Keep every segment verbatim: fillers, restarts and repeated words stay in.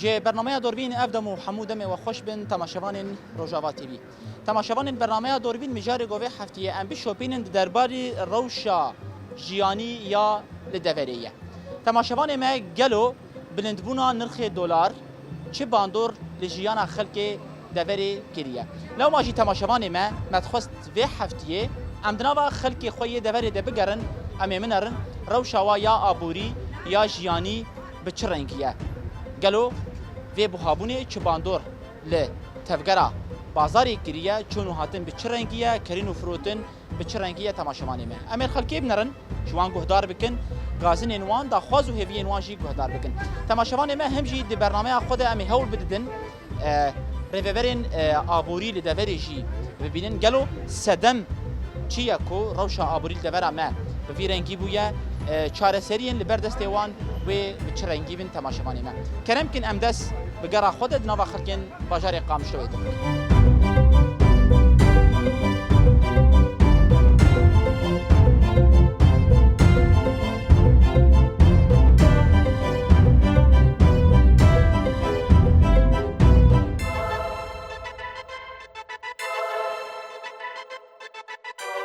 Ji bernameya Dorbîn ev dem û hemû demê we xweş bin temaşevanên Rojava T V. Temaşevanên bernameya Dorbîn, mijarê govê heftiyê em bişopînin di derbarî rewşa jiyanî ya li deverê ye. Temaşevanê me, gelo bilindbûna nirxê dolar çi bandor li jiyana xelkê deverê kiriye? Lewma jî temaşevanê me, me dixwest vê heftiyê em di nava xelkê xwe yê deverê de bigerin, em ê binerin rewşa wa ya aborî, ya jiyanî bi çi rengî ye? Gelo vê buhabûnê çi bandor li tevgera bazarê kiriye, çûn û hatin bi çi rengî ye, kirîn û firotin bi çi rengî ye temaşevanê me? Em ê xelkê binerin, ji wan guhdar bikin, gazinên wan, daxwaz û hêviyên wan jî guhdar bikin. Temaşevanê me, him jî di bernameya xwe de em ê hewl bididin, e, rêveberên, e, aborî li deverê jî bibînin. Gelo sedem çi ye ku rewşa aborî li devera me bi vî rengî bûye? E, çareseriyên li ber destê wan wê bi çi rengî bin temaşevanê me? Kerem kin em dest bi gera xwe de di nava xelkên bajarê Qamişloyê de bikin.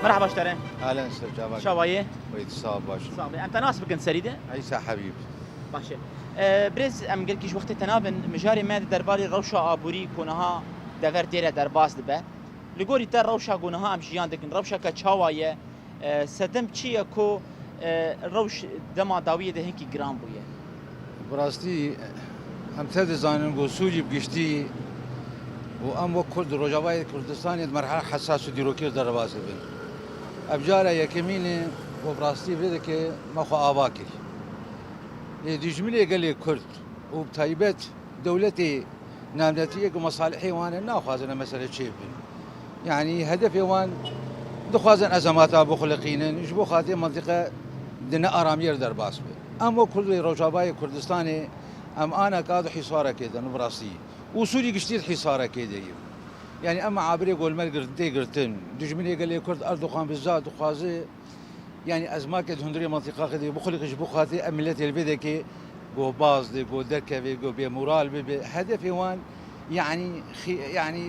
Merhaba ji te re. Alen ser çava. Çawa yê? Weyt sağ baş. Sağ be. Em te nas bikin serî de? Eysa Habib. Baş e. E, birêz, em gelkî ji wextê te nabin. Mijarê me di derbarê rewşa aborî ku niha dever tê re derbas dibe. Li gorî te rewşa ku niha em jiyan dikin, rewşeke çawa ye? E, sedem çi ye ku, e, rewş dema dawiyê de hinkî giran bûye? Bi rastî em te dizanin ku Sûrî bi giştî û em wek Kurd di Rojavayê Kurdistanê di merhela hesas û dîrokî de derbas dibin. Ev cara yekemîn e ku bi rastî vê dike me xwe ava kir. Lê dijminê gelê Kurd û bi taybet dewletê navnetiyê ku mesalihê wan e naxwazin em mesele çêbibin. Yanî hedefê wan dixwazin ezemata bixuliqînin, ji bo xatirê mintîqe di ne aramiyê re derbas be. Em wek Kurd ê Rojavayê Kurdistanê em aneka di hîsarekê de ne bi rastî. Û Sûrî giştî di hîsarekê de ye. Yanî em meabirê ku li me girtin, tê girtin. Dijminê gelê Kurd Erdogan bi zad dixwaze Yanî ez ma ke di hundirê mantîqa xwe de bixuliqî ji bo xatirê em miletê li vê dekê go baz de, go derkeve, go bêmoral bibe. Hedefê wan yanî xi-, yanî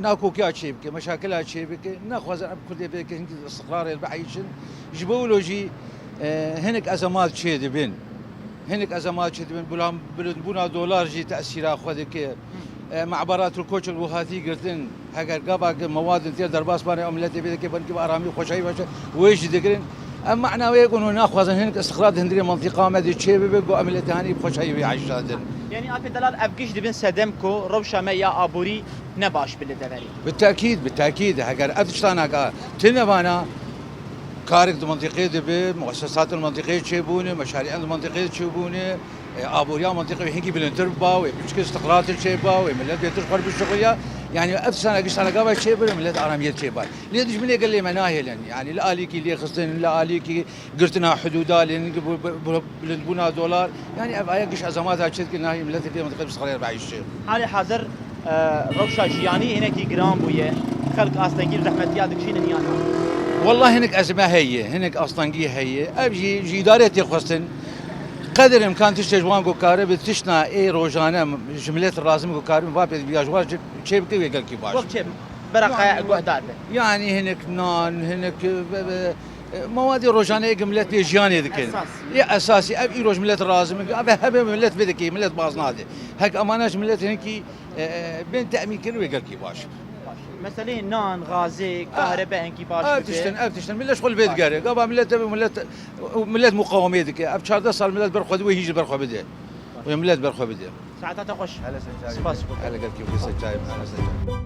nakokiya çêbike, meşakila çêbike. Naxwazin em Kurdê vê dekê hinkî istiqrarê li bieyîşin. Ji bo wilo jî, e, hinek ezemat çêdibin. Hinek ezemat çêdibin. Bulan-, bilindbûna dolar jî tesîra xwe dike. E, me'bara Tirkoçil û hatî girtin, heger gava ki mewadin tê derbas bane, ew miletê vê dike, belkî bi aramî xweşayî baş e, wê jî digirin. Em mena wê ku naxwazin hinek istiqrar di hundirê mantîqa me de çê bibe, ku em miletê hanî bi xweşayî wê eşandin. Yanî, Alpê Delal, ev giş dibin sedem ku rewşa me ya aborî ne baş bi li deverê. Bi tekîd, bi tekîd, heger ev tiştanaka tune vana, karek di mantîqê de bi, muesesatên mantîqê çêbûne, meşarîen di mantîqê çêbûne, E, aboriya mantîqê wê hinkî bilindtir biba, wê piçkê istiqratir çêbiba, wê milet bêtir xwe bişuxuliya. Yanî ev sana giştana gava çêbir, milet aramiyet çêbiba. Lê dijminê gelê me nahêlin. Yanî li alîkî lêxistin, li alîkî girtina hudûda, lê hinkî bu, bu, bu, bilindbûna dolar. Yanî ev aya giş ezamata çêdike nahê miletê vê mantîqê bi istiqrar bieyşe. Halê hazir, e, rewşa jiyanî hinekî giran bûye. Xelk astengî û zehmetiya dikişînin yan na? Wallah hinek ezme heye, hinek astengî heye. Ev jî ji îdarê tê xwestin. Qedir imkan tiştê ji wan ku karibe, tiştna ê rojane ji milet lazim ku karibe, va pê biya ji wan çê bike wê gelkî baş. Wek çê bereqe guhdar be. Yanî hinek nan, hinek, e, e, e, mewadi rojane ê ku milet pê jiyanê dikin. Esasî. Yê esasî, ev îroj milet lazim e. Ev hebe milet vê dikê, milet baz nade. Hek amana ji milet hinkî, e, e, bên temîn kirin wê gelkî baş. Meseleyê nan, gazê, kahrebe hinkî baş bibe. Ev tiştin, ev tiştin. Milet ji xwe li vê digere. Gava milet, milet, milet muqawemê dike. Ev çardeh sal milet ber xwe di wê hîn jî ber xwe bide. Wê milet ber xwe bide. Saeta te xweş. Hele sen çay. Spas ji bo te. Hele gelkî bide sen çay. Hele sen çay.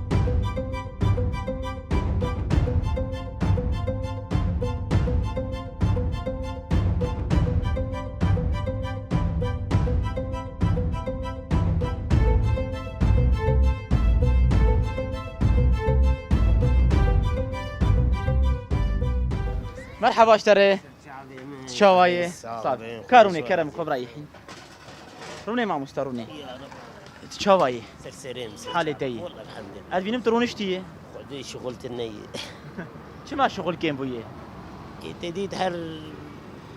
Merhaba ji te re. Çavê min. Çawa yê? Sağ ol. Ka rûnê kerem xwe birayî hîn. Rûnê mamosta rûnê. Ya Rab. Tu çawa yî? Serserê min. Halê te yî? Wallah elhamdülillah. Ez bînim tu rûniştî yî. Xwedê şixul tune yî. Çima şixul kêm bûye? Ê te dît her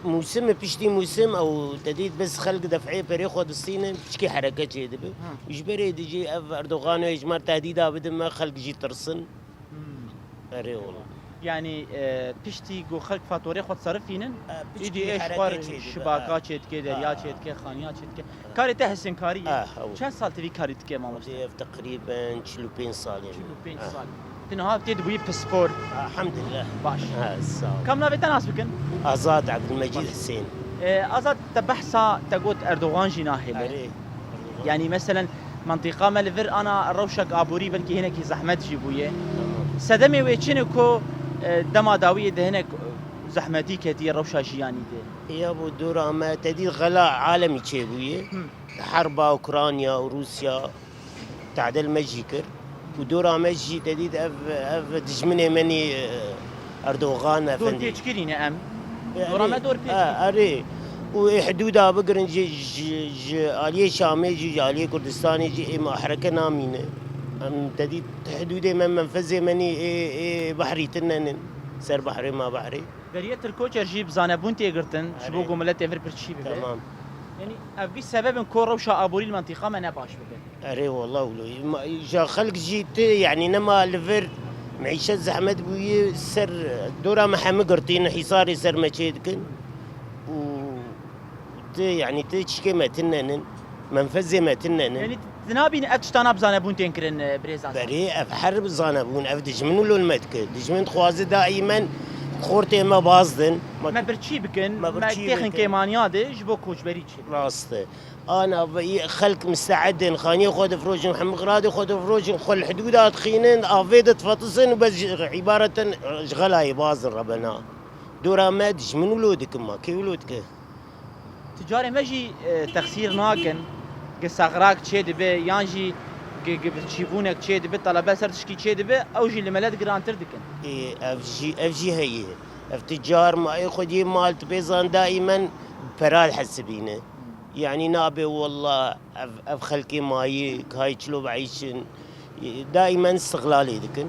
Mûsim e, piştî mûsim ew te dît bes xelk def'ê perê xwe distînin, piçkî hereke çêdibe. Ha. Ji berê dijî ev Erdogan ê ji me tehdîda bidin me, xelk jî tirsin. Hmm. Erê wala. Yanî, e, piştî ku xelk fatorê xwe diserifînin, E, piçkî îdî ê ji hereke xwe çêdibe, şibaka ha. çêdike, derya Ha. çêdike, xaniya çêdike. Karê te hisinkarî ye. Ah, ew. Çend sal tu vî karî dike, mamoste? Ev teqrîben çil û pênc sal yani. Çil û pênc Ah. sal. Tu niha tê dibûyî pispor. Elhamdulillah. Baş. Ha, sağ ol. Kam navê te nas bikin? Azad Abdülmecid Baş. Hüseyin. Ee, Azad, te behsa te got Erdogan jî nahêle. Erê. Yanî meselen, mentiqa me li vir ana rewşek aborî belkî hinekî zehmet jî bûye. Tamam. Sedemê wê çi ne ku, e, dema dawiyê de hinek, e, zehmetî ketiye rewşa jiyanî de? Ya bu dora me te dît xela alemî çêbûye. Hı. Herba Ukrayna û Rûsya tadel me jî kir. Û dora me jî te dît ev, ev dijminê me nî, e, Erdogan Dor efendî. Pêçkirî ne em. E, Dora me erê, dor pêçkirî. E, erê. Û ê hidûda bigirin ji, ji, ji aliyê Şamê jî, ji aliyê Kurdistanê jî ê me hereke namîne. Em te dît hidûdê me, menfezê me nî ê, ê behrî tine nin. Ser behrê ma behrê. Beriye Tirkoçer jî bi zanebûn tê girtin, ji bo Erê. ku miletê vir pirçî bibe. Tamam. Yanî ev bî sebeb in ku rewşa aborî li mentiqa me ne baş bibe. Erê wala wilo. Ma, ja xelk jî ti, yanî nema li vir meîşet zehmet bûye, ser dora me hemî girtîn, hîsarê ser me çê dikin. Û ti, yanî ti çikê me tine nin, menfezê me tine nin. Yanî Di nabîn ev tiştana bi zanebûn tên kirin, e, birêz Azad? Berê ev her bi zanebûn, ev dijmin wilo li me dike. Dijmin dixwaze daîmen xortê me bazdin. Me birçî bikin, me me birçî têxin bikin. Kêmaniya de ji bo koçberî çi bikin? Rast e. Ana ve-, xelk misteed in, xaniyê xwe difrojin, hemî xiradê xwe difrojin, xwe li hidûda dixînin, avê de difetisin û bes ji, îbareten ji xelayê bazin rebena. Dora me dijmin wilo dikin ma, kê wilo dike? Ticarê me jî, e, texsîr nakin, gi sexrak çê dibe, yan jî gi, gi birçîbûnek çê dibe, telebe ser tişkî çê dibe, ew jî li milet girantir dikin. Ê, ev jî, ev jî heye. Ev ticar ma ê xwediyê mal tu pê zan daîmen pera dihesibîne. Yanî nabe walla ev, ev xelkê mayî, kayî çilo bieyşin, ê, daîmen istiqlalê dikin.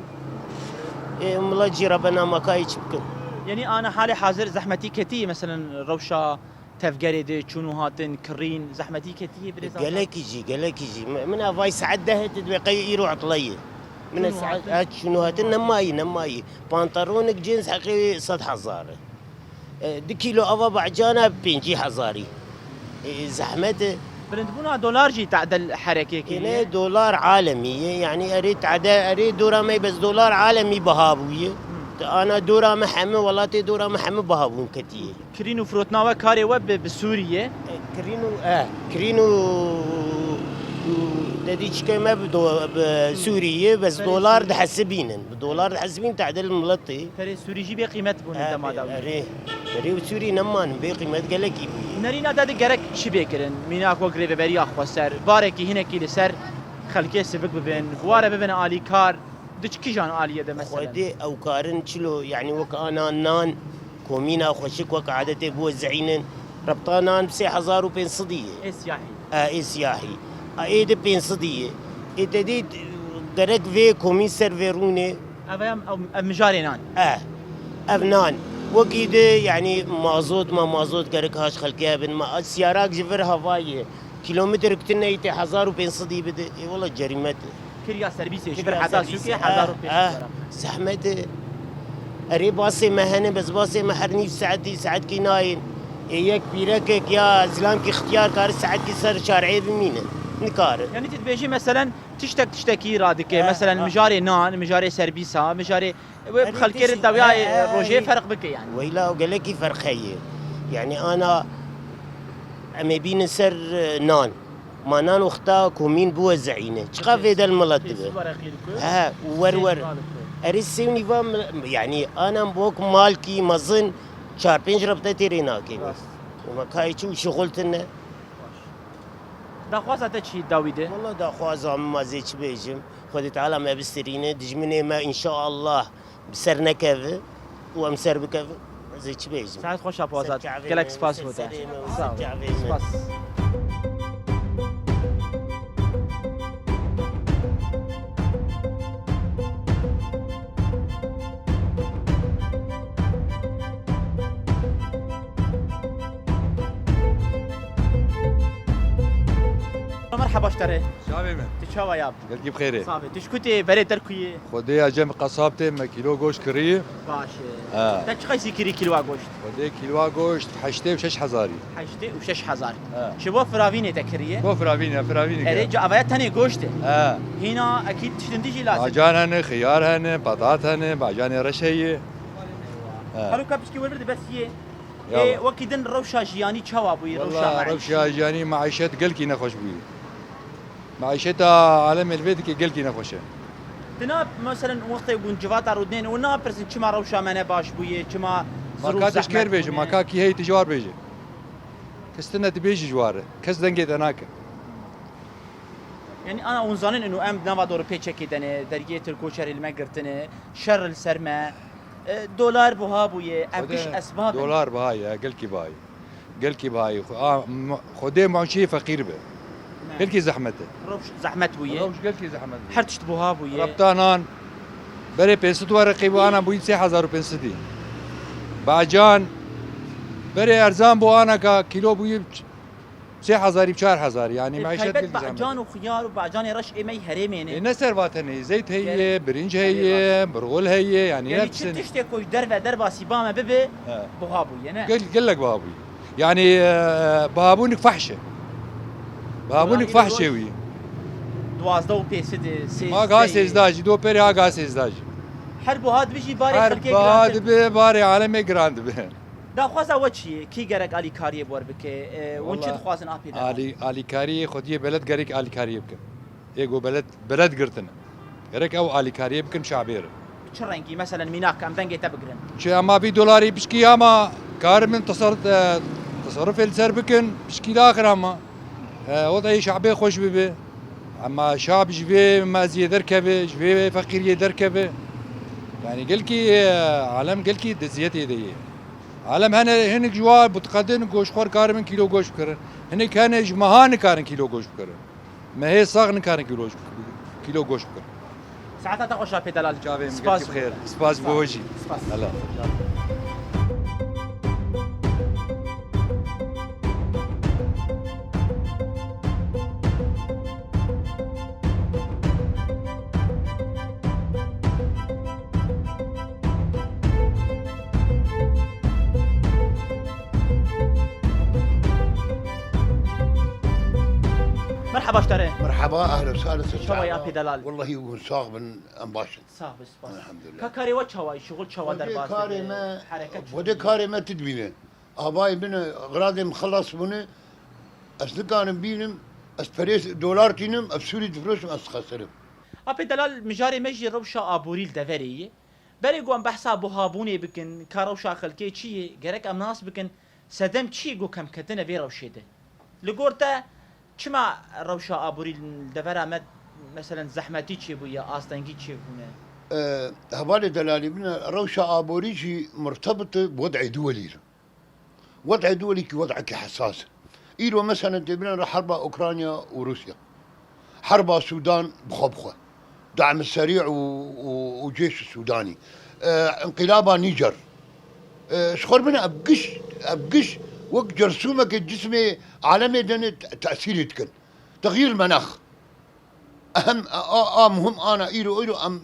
Ê, milet jî rebena ma kayî çi bikin. Yanî ana halê hazir zehmetî ketî, meselen rewşa tevgerê de çûn û hatin, kirîn, zehmetî ketiye birêz Azad? Gelekî jî, gelekî jî. Min, min evay saet dehê tu dibê qey îro etleyê. Min Çûn û saet, hatin. Ha, çûn û hatin nemayî, nemayî. Pantaronik cins heqê sed hezar e. E, du kîlo ava bacana pêncî hezarî. E, zehmet e. Bilindbûna dolar jî tadel herekê kiriye. Ê, ne dolar alemî ye, yanî erê tade, erê dora me bes dolar alemî biha bûye. Hmm. Te ana dora me heme welatê dora me heme biha bûn ketiye. Kirîn û firotna we karê we bi, bi Sûrî ye? E, kirîn û, e, kirîn û, û te dî çikê me bi do-, bi Sûrî ye, bes Berê dolar Sûrî. Dihesibînin. Bi dolar dihesibîn tadel miletê. Perê Sûrî jî bê qîmet bûne E, dema dawî. Erê, erê û Sûrî nemanin, bê qîmet gelekî bûye. Nerîna te di gerek çi bê kirin? Mînak wek rêveberiya xweser, barekî hinekî li ser xelkê sivik bibin, bi ware bibin alîkar, di çi kîjan aliyê de meselen? Xwedê ew karin çilo, yanî wek ana nan, komîna xweşik wek adetê biwezînin, rebta nan bi sê hezar û pênc sedî ye. Ê siyahî. E, ê siyahî. E, ê di pênc sedî ye. Ê te dî gerek vê komîn ser vê rûnê. Ev em, ev, ev mijarê nan. E, ev nan. Wekî di, yanî mazot, ma mazot gerek haş xelkê hebin. Ma siyarak ji vir hava ye. Kilometrik tu neytê hezar û pênc sedî bide. Ê wela cerîmet e. Kiriya serbîsê ji vir heta sûkê hezar û pênc sed lira. Zehmet e. Erê basê me hene, bes basê me her nîv saetî, saetkî nayên. Ê yek pîrekek ya zilamkî xtiyar kare saetkî ser şareyê bimîne. Nikare. Yanî tu dibêjî meselen tiştek tiştekî radike. Eh, Meselen ha. mijarê nan, mijarê serbîsa, mijarê wê Erê xelkê tişt-, re dawiyayê eh, eh, rojê eh. ferq bike yanî. Weyla gelekî ferq heye. Yanî ana em ê bînin ser, eh, nan. Ma nan wexta komîn biwezîne. Çiqa Peki, vêde li milet peki, dibe? Siwara xêr ku? He, wer Sêv wer. Malik ku? Erê sêwnî va mi-, yanî anam wek malkî mezin çar pênc rebte têrê nakê. Rast. Û me kayê çi û şixul tine. Baş. Daxwaza te çi dawî de? Wala daxwaza min ma zê çi bêjim. Xwedê Teala me bistirîne, dijminê me înşaallah bi ser nekeve û em ser bikevin, ez ê çi bêjim? Saet xweş, Apo Azad. Gelek spas bo te. Sağ ol. Spas. Merhaba ji te re. Çavê me. Tu çawa ya? Gelkî bi xêrê. Sabe. Tu ji ku tê, berê te li ku yê? Xwedê ya cem qesab tê, me kîlo goşt kirî. Baş e. Ha. Te çiqasî kirî kîloa goşt? Xwedê kîloa goşt heştê û şeş hezarî. Heştê û şeş hezar. Ha. Ji bo firavînê te kiriye? Bo firavînê, firavînê. Erê, kiriye. Ca avaya tenê goşt e. Ha. Hîna ekîd tiştin dî jî lazim. Bacan hene, xiyar hene, patat hene, bacanê reş heye. Ha. Hero ka piçkî wir berde bes yê. Ya. Ê, wekî din rewşa jiyanî çawa bûyî, rewşa Walla, maîşî? Rewşa jiyanî, maîşet gelkî nexweş bûyî. Maîşeta alemê li vê dikê gelkî nexweş e. Di na, meselen, wextê hûn civata rûdinên û napirsin çima rewşa me ne baş bûye, çima Ma zirûf ka te ji kêr zehmet bêje, bûne? Ma ka kî heyî tu ji war bêje. Kes tune dibêjî ji war e. Kes dengê te nake. Yanî ana hûn zanin ino em di nava dorpêçekê de ne, dergiyê Tirk û Şerê li me girtine, şer li ser me, e, dolar buha bûye, ev Xwedê giş esbab in. Dolar buha ye, gelkî buha ye. Gelkî buha ye. Xwe-, a, m-, Xwedê maşiyê feqîr be. Ne. Gelkî zehmet e. Rewş zehmet bûye. Rewş gelkî zehmet bûye. Her tişt buha bûye. Reptanan, berê pênc sed wereqî bû, ana bûyî sê hezar û pênc sedî. Bacan, berê erzan bû, ana ka kîlo bûyî sê hezarî, çar hezarî, yanî Ê, maîşet taybet gelkî zehmet e. Bacan û xiyar û bacanê reş ê me yî herêmê ne. Ê, ne servat hene, zeyt heye, Gerek. Birinc Erê heye, baş. Birgul heye, yanî Yanî hepsini. Çi tiştê ku ji derve derbasî ba me bibe, He. buha bûye, ne? Gel-, gelek buha bûye. Yanî, e, buhabûnik fehş e. Buhabûnik Wala fehş e îro wî. Duwazdeh û pênc sed e, sêzdeh Ma ga e. sêzdeh jî, do perê ha ga sêzdeh jî. Her buha dibe jî barê Her xelkê buha girantir. dibe, barê alemê giran dibe. Daxwaza we çi ye? Kî gerek alîkariyê bi we re bike? E, hûn çi Wala dixwazin apê de? Alî-, alîkariyê xwediyê beled gerek alîkariyê bikin. Ê ku beled, beled girtine. Gerek ew alîkariyê bikin şabê re. Bi çi rengî? Meselen mînak em dengê te bigirin. Çi ema vî dolarî pişkî ama karin min tesar-, e, tesarrufê li ser bikin, pişkî daxir ama. E, o da yê şabê xweş bibe. Ema şab ji vê meziyê derkeve, ji vê feqîriyê derkeve. Yanî gelkî, e, alem gelkî di ziyetê de ye. Alem hene hinek ji wa bitiqedin goştxwar karin kîlo goşt bikirin. Hinek hene ji meha nikarin kîlo goşt bikirin. Mehê sax nikarin kîlo, kîlo goşt bikin. Saeta te xweş a pê delal. Çavê min Spas gelkî bi xêr. Spas bo we jî. Spas. Hela. Merhaba ji te re. Merhaba, ehlen, sahlen, Çawa ya pê delal? Wallahî hûn sax bin, em baş in. Sax bin, spas. Elhamdulillah. Ka karê we çawa ye? Şixul çawa Xwedê derbas karê dibe? Me, Hereket çi xwedê dibe? Karê me tu dibîne. Abayê min, xiradê min xilas bûne. Ez nikarim bînim, ez perê dolar tînim, ez Sûrî difiroşim, ez dixesirim. A pê delal, mijarê me jî rewşa aborî li deverê ye. Berê ku em behsa buhabûnê bikin, ka rewşa xelkê çi ye, gerek em nas bikin, sedem çi ye ku kemketine vê rewşê de? Li gor te çima rewşa aborî li devera me, meselen, zehmetî çêbûye, astengî çêbûne? E, hevalê delalî bine, rewşa aborî jî murtebit bi wed'ê duwelî re. Wed'ê duwelî kî wed'ekî hesas e. Îro meselen tê bînin re herba Ukrayna û Rûsya. Herba Sûdan bi xwe bi xwe. Da'm serî û, û, û cêş Sûdanî. E, înqilaba Nîcer. E, ji xwe re bînin ev giş, ev giş wek cersûmekê cismê alemê de ne te-, tesîrê dikin. Texyîr menax. Ehem, a, a, a muhim ana îro, îro em, e,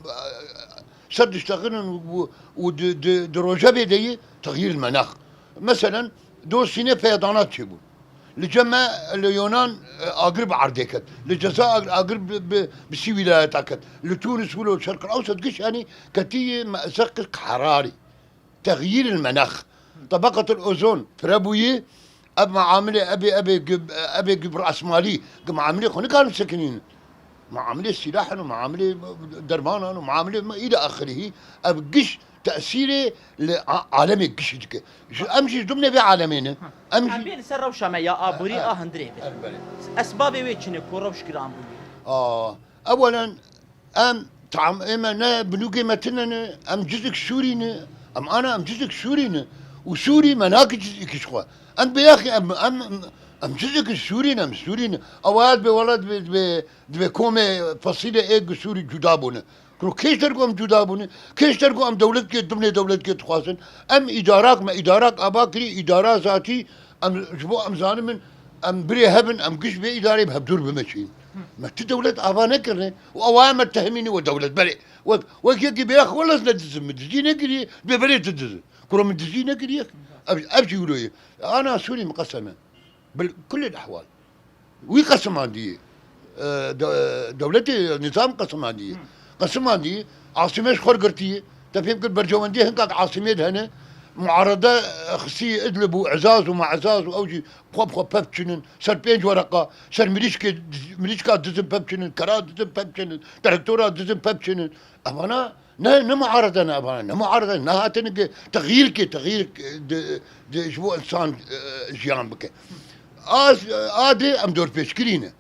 ser diştexilin û, û, û di, di, di rojevê de yê texyîr menax. Meselen, do Sînê feyedanat çêbû. Li cem me, li Yonan, e, agir bi erdê ket. Li Cezayir agir bi, bi, bi sî wîlayeta ket. Li Tûnis wilo Şerqil Ewsat giş, yanî ketî yê me-, seqil qerarî. Texyîr il menax. Tebeqet il ozon pire bûyî, ev meamilê, ebê, ebê gi-, ebê gi bi rasmalî, gi meamilê xwe nikarin sekinînin. Meamilê sîlah in û meamilê dermanan û meamilê me île axirî, ev giş tesîrê li a-, alemê gişî dike. Ji, em jî ji dimnê vê alemê ne. Em Em jî bê li ser rewşa me ya aborî E, a hundirê be. e, belê. Esbabê wê çi ne ku rewş giran bûye? A, ewelen, Em, tam, ê me ne binûkê me tune ne, em cizek Sûrî ne, em ana em cizek Sûrî ne. Û Sûrî me nake cizekî ji xwe. Em bêaxî em, em, em, em cizek Sûrî ne, em Sûrî ne. Ew ya dibê wela dibê, dibê, dibê komê fesîlê ê gi Sûrî cuda bûne. Kuro kêş der ku em cuda bûne, kêş der ku em dewletkê, dimnê dewletkê dixwazin. Em îdarak me, îdarak ava kirî, îdara zatî, em, ji bo em zanimin, Em birê hebin, em giş bê îdarê bi hevdûr bimeşîn. Me ti dewlet ava nekirine û ewa me tehmînî we dewlet berê. Wek, wek yekî bêya xwe lez nedizin, min dizî nekiriye, dibê berê tu dizin. Kuro min dizî nekiriye. Ev, ev jî wilo ye. Ana Sûrî min qeseme. Bil kulil ehwal. Wî qesimandiye. E, de-, dewletê nizam qesimandiye. Qesimandiye. Asîmê ji xwe girtiye. Te fêm kir berjewendiyê hinkak Asîmê de hene. Muarede, e, xistî Idlib û Ezaz û Maezaz û ew jî xwe bi xwe pevçinin. Ser pênc wereqa, ser mirîşkê, mirîşka dizin pevçinin, kera dizin pevçinin, traktora dizin pevçinin. Evana ne, ne muarede ne evana, ne muarede ne hatine ki texyîrkê, texyîr di, di ji bo insan, e, jiyan bike. A, a dê em dorpêçkirî ne.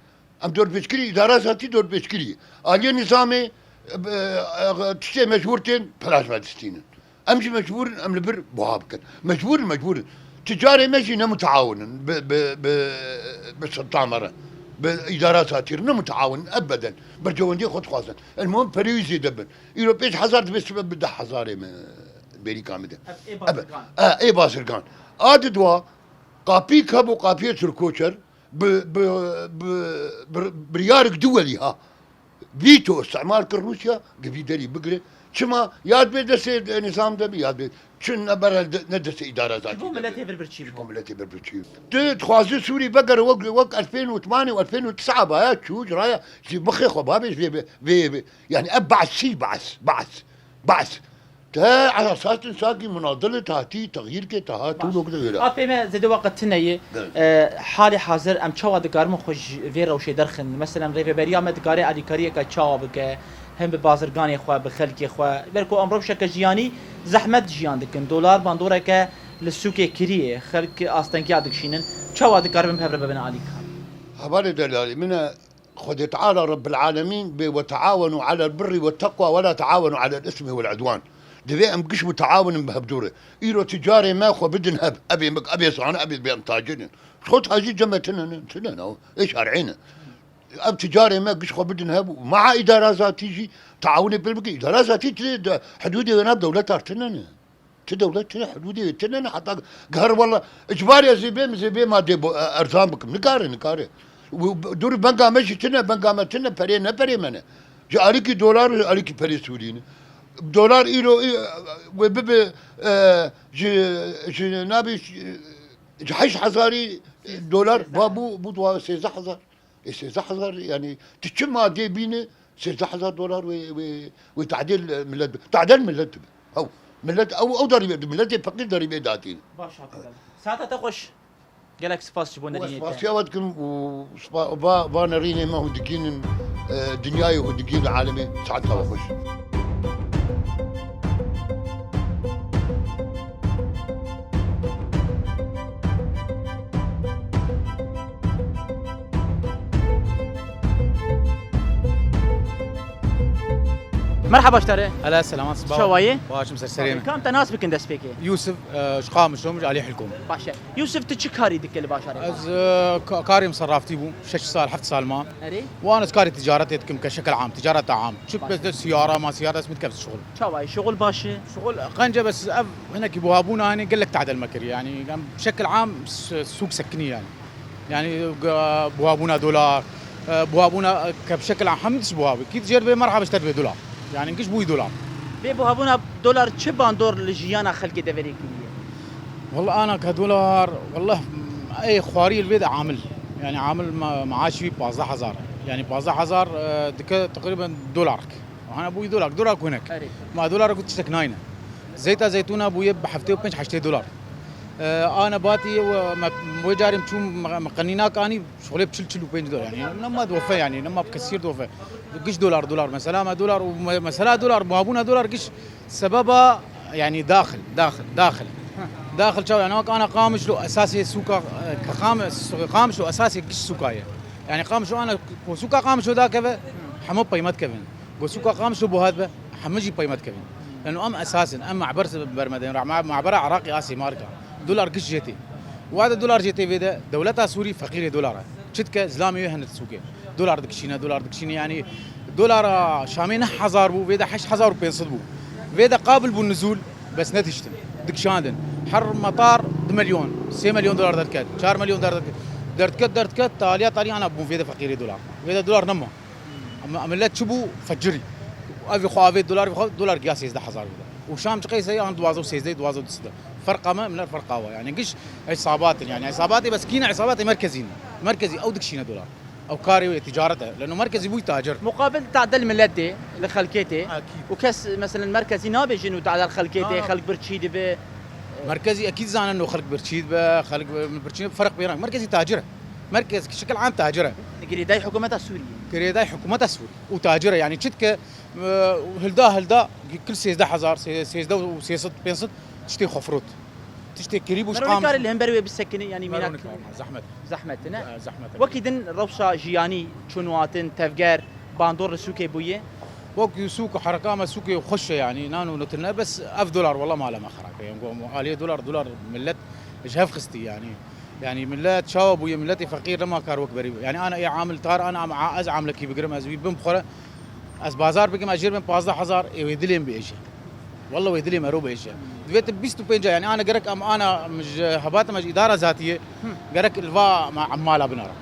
Em dorpêçkirî, îdara zatî dorpêçkirî. Aliyê nîzamê, e, e, tiştê mecbûr tên, pelaş vedistînin. Em jî mecbûr in, em li vir buha bikin. Mecbûr in, mecbûr in. Ticarê me jî ne mutaawin in bi, bi, bi, bi sultan me re. Bi îdara zatî re ne mutaawin in, ebeden. Berjewendiyê xwe dixwazin. El muhim perê wî zêde bin. Îro pênc hezar dibe sibe bi deh hezarê me bêrîka me de. Ev ê bazirgan. Ebe, e, ê bazirgan. A di dua, qapî keb û qapiyê Tirkoçer, bi, bi, bi, bi, biryarik duwelî ha. Vîto îstîmal kir Rûsya, gi vî derî bigire. Çima? Ya dibê destê nîzam de bi, ya dibê. Çi ne bere de-, ne destê îdara zatî de bi. Ji bo miletê vir birçî bike. Ji bo miletê vir birçî. Tu dixwazî Sûrî vegere wek, wek elfên û temanê û elfên û tisa baya çû, ji raya, ji mixê xwe babê, ji vê, vê, vê, vê. Yani ev Baasî, Baas, Baas, Baas. Te esas insakî munadil e, te hatî texyîrkê, te hat û lok de wêre. Apê me zêde weqt tune ye. Evet. E, halê hazir em çawa dikarin xwe ji vê rewşê derxin? Meselen, rêveberiya me dikare alîkariyeke çawa bike? Hem bi bazirganê xwe, bi xelkê xwe. Ber ku em rewşeke jiyanî zehmet jiyan dikin. Dolar bandoreke li sûkê kirî ye. Xelk astengiya dikişînin. Çawa dikaribin bi hev re bibin alîkar? Hevalê delalî min e. Xwedê Teala Rebbil Alemîn bê, "Ve teawenu alel birri ve teqwa ve la teawenu alel ismi vel udwan." Divê em giş mutaawin in bi hevdû re. Îro ticarê me xwe bidin hev. Evê me, evê zane, evê bê em tacir in. Xwe tacî cem me tine ne, tine ne. Ê şer'î ne. Ev ticarê me giş xwe bidin hev. Maa îdara zatî jî taawunê pê bike. Îdara zatî ti de hidûdê wê nav dewletar tine ne. Ti dewlet tine, hududê wê tine ne, heta gihar wela icbarê ez ê bêm, ez ê bê madê bo-, e, erzan bikim. Nikare, nikare. Û b-, dur benga me jî tine, benga me tine, perê ne perê me ne. Ji alîkî dolar û alîkî perê Sûrî ne. Dolar îro, î-, wê bibe, e, ji, ji nabî, ji heşt hezarî dolar, va bû, bû dua sêzdeh hezar. Ê sêzdeh hezar, yani, tu çi madê bîne, sêzdeh hezar dolar wê, wê, wê tadêl, e, millet bi-, tadêl millet dibe. Ew, millet, ew, ew derî bê, milletê feqîr derî bê datîn. Baş, hakikaten. Saeta te xweş. Gelek spas ji bo nerînê te. Spasiya we dikim û spa-, va, va nerînê me hûn digînin, e, dinyayê hûn digînin alemê. Saeta we xweş. Merhaba ji te re. Hele selamat, spas. Çawa yî? Baş im, ser serê me. Kam te nas bikin destpêkê? Yusuf, e, ji Qamişlo, ji alî Hilkom. Baş e. Yusuf, tu çi karî dike li bajarê xwe? Ez, e, ka-, karê min serraftî bû. Şeş sal, heft sal ma. Erê? Wan ez karê ticaretê dikim ke şekil am, ticareta am. Çi bes de siyara ma, siyara ez min dikevt şixul. Çawa ye? Şixul baş e? Şixul qenc e, bes ev hinekî buhabûna, hani gelek tadel me kir. Yani em şekil am s-, sûk sekinî yani. Yani, e, buhabûna dolar, e, buhabûna, e, ke bi şekil am hemî tişt buhabî. Kî dijêr bê merhaba ji te dibê dolar. Yani giş bûyî dolar. Bê buhabûna dolar çi bandor li jiyana xelkê deverê kiriye? Wallah ana ke dolar, wallah, ey xwarî li vê de amil. Yani amil ma-, maaşî wî pazdeh hezar. Yani pazdeh hezar, e, dike teqrîben dolar. Hana bûyî dolar, dolar ku hinek. Erê. Ma dolar ku tiştek nayne. Zeyta zeytûna bûye bi heftê û pênc heştê dolar. E, ana batî ye we me, wê carê çûm me, me qenînak anî, şixulê bi çil, çil û pênc dolar. Yani nema dofe yani, nema bi kesîr dofe. Giş dolar, dolar. Mesela me dolar û me-, mesela dolar, buhabûna dolar giş sebeba yani daxil, daxil, daxil. Daxil çawa yani, wek ana Qamişlo esasê sûka, e, ke Qam-, Qamişlo esasê giş sûka ye. Yani Qamişlo ana ku sûka Qamişlo dakeve, hemû peymet kevin. Go sûka Qamişlo buhat be, hemû jî peymet kevin. Leno em esas in, em mehber bermedin, mehbera Iraqî asê marka. Dolar giş jêtê. Wade dolar jêtê vê de, dewleta Sûrî feqîrê dolar e. Çi dike, zilamê wê hene sûkê. Dolar dikişîne, dolar dikişîne, yani dolara Şamê neh hezar bû, vê de heşt hezar û pênc sed bû. Vê de qabil bû nizûl, bes netiştin. Dikişandin. Her metar du milyon, sê milyon dolar derket, çar milyon dolar derket. Derdket, derdket, taliya talî ana bûn vê de feqîrê dolar. Vê de dolar nema. Ama millet çi bû? Fecirî. Ev xwe avê dolar, xwe dolar giya sêzdeh hezar bû. Û Şam çi qeyse an duwazdeh û sêzdeh, duwazdeh û sêzdeh. Ferqa me, millet ferqa wa. Yani giş isabat in, yani isabatê bes kîne, isabatê merkezî ne. Merkezî ew dikişîne dolar. Ew karê wê ticaret e. Leno merkezî bûy tacir. Muqabil tadel milletê, li xelkê tê. Akîd. Û kes, meselen, merkezî nabêjin û tadel xelkê tê, Na, na. Xelk birçî dibe. Merkezî ekîd zanin û xelk birçî dibe, xelk birçî dibe, ferq pê nake. Merkezî tacir e. Merkez şikil am tacir e. Girêdayî hikûmeta Sûriyê. Girêdayî hikûmeta Sûriyê. Û tacir e. Yani çi dike, e, hilda hilda kil sêzdeh hezar, sê-, sêzdeh û sê sed, pênc sed tiştê xwe firot. Tiştê kirî bû. Merwê qam- karê li hember wê bisekinî, yanî Merwê mînak nikare, zehmet. Zehmet e, ne? E, zehmet e. Wekî din rewşa jiyanî çûn û hatin, tevger, bandor li sûkê bûye? Wek sûk û hereka me sûkê xweş e, yanî nan û nutine, bes ev dolar wela mala me xerab e. Yanî aliyê dolar, dolar millet ji hev xistî, yanî. Yanî millet çawa bûye, milletê feqîr nema kar wek berî. Yanî ana ê amil tar, ana am-, ez amilekî bigirim, ez wî bim xwe re, ez bazar bikim, ez jê re bim pazdeh hezar, ê wê dilê min bêje. Walla wê dilê me ro bêje. Divê tu bîst û pênc, yani ana gerek em ana ji hebata me ji îdara zatiyê, gerek li va me emmala binere.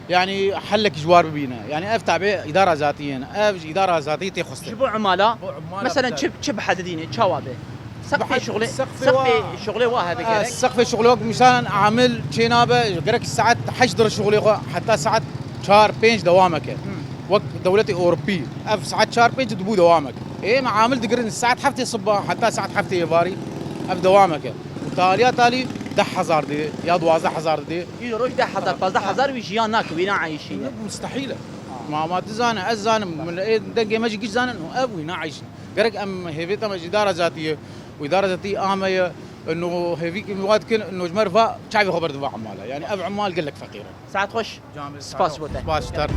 Yani hellek ji war bibîne. Yani ev tabe îdara zatiyê ne. Ev ji îdara zatiyê tê xwestin. Ji bo emmala, Bo emmala mesela bize. Çi, çi bihedidîne, çawa be? Sexfê Bihed-, şuxlê, sexfê sexfê wa-, şuxlê wa hebe e, gerek. Sexfê şuxlê wek misalan amil çênabe, gerek saet heşt dir şuxlê xwe heta saet çar pênc dewameke. Hmm. Wek dewletê Ewropî, ev saet çar pênc dibû dewamek. Ê me amil digirin saet heftê siba heta saet heftê êvarî, ev dewameke. Û taliya talî deh hezar dê ya duwazdeh hezar dê. Îro roj deh hezar, pazdeh hezar wî jiyan nake, wî naeyşîne. Mustehîl e. Ma, ma tu zane, ez zanim, min ê dengê me jî giş zanin û ev wî naeyşîne. Gerek em hêvê te me ji îdara zatiyê û îdara zatî ame ye, ino hêvîkî min wa dikin, ino ji me re va çavê xwe berdin va emala. Yani ev emal gelek feqîr e. Saet xweş. Camê Spas saet bo te. Spas ji te.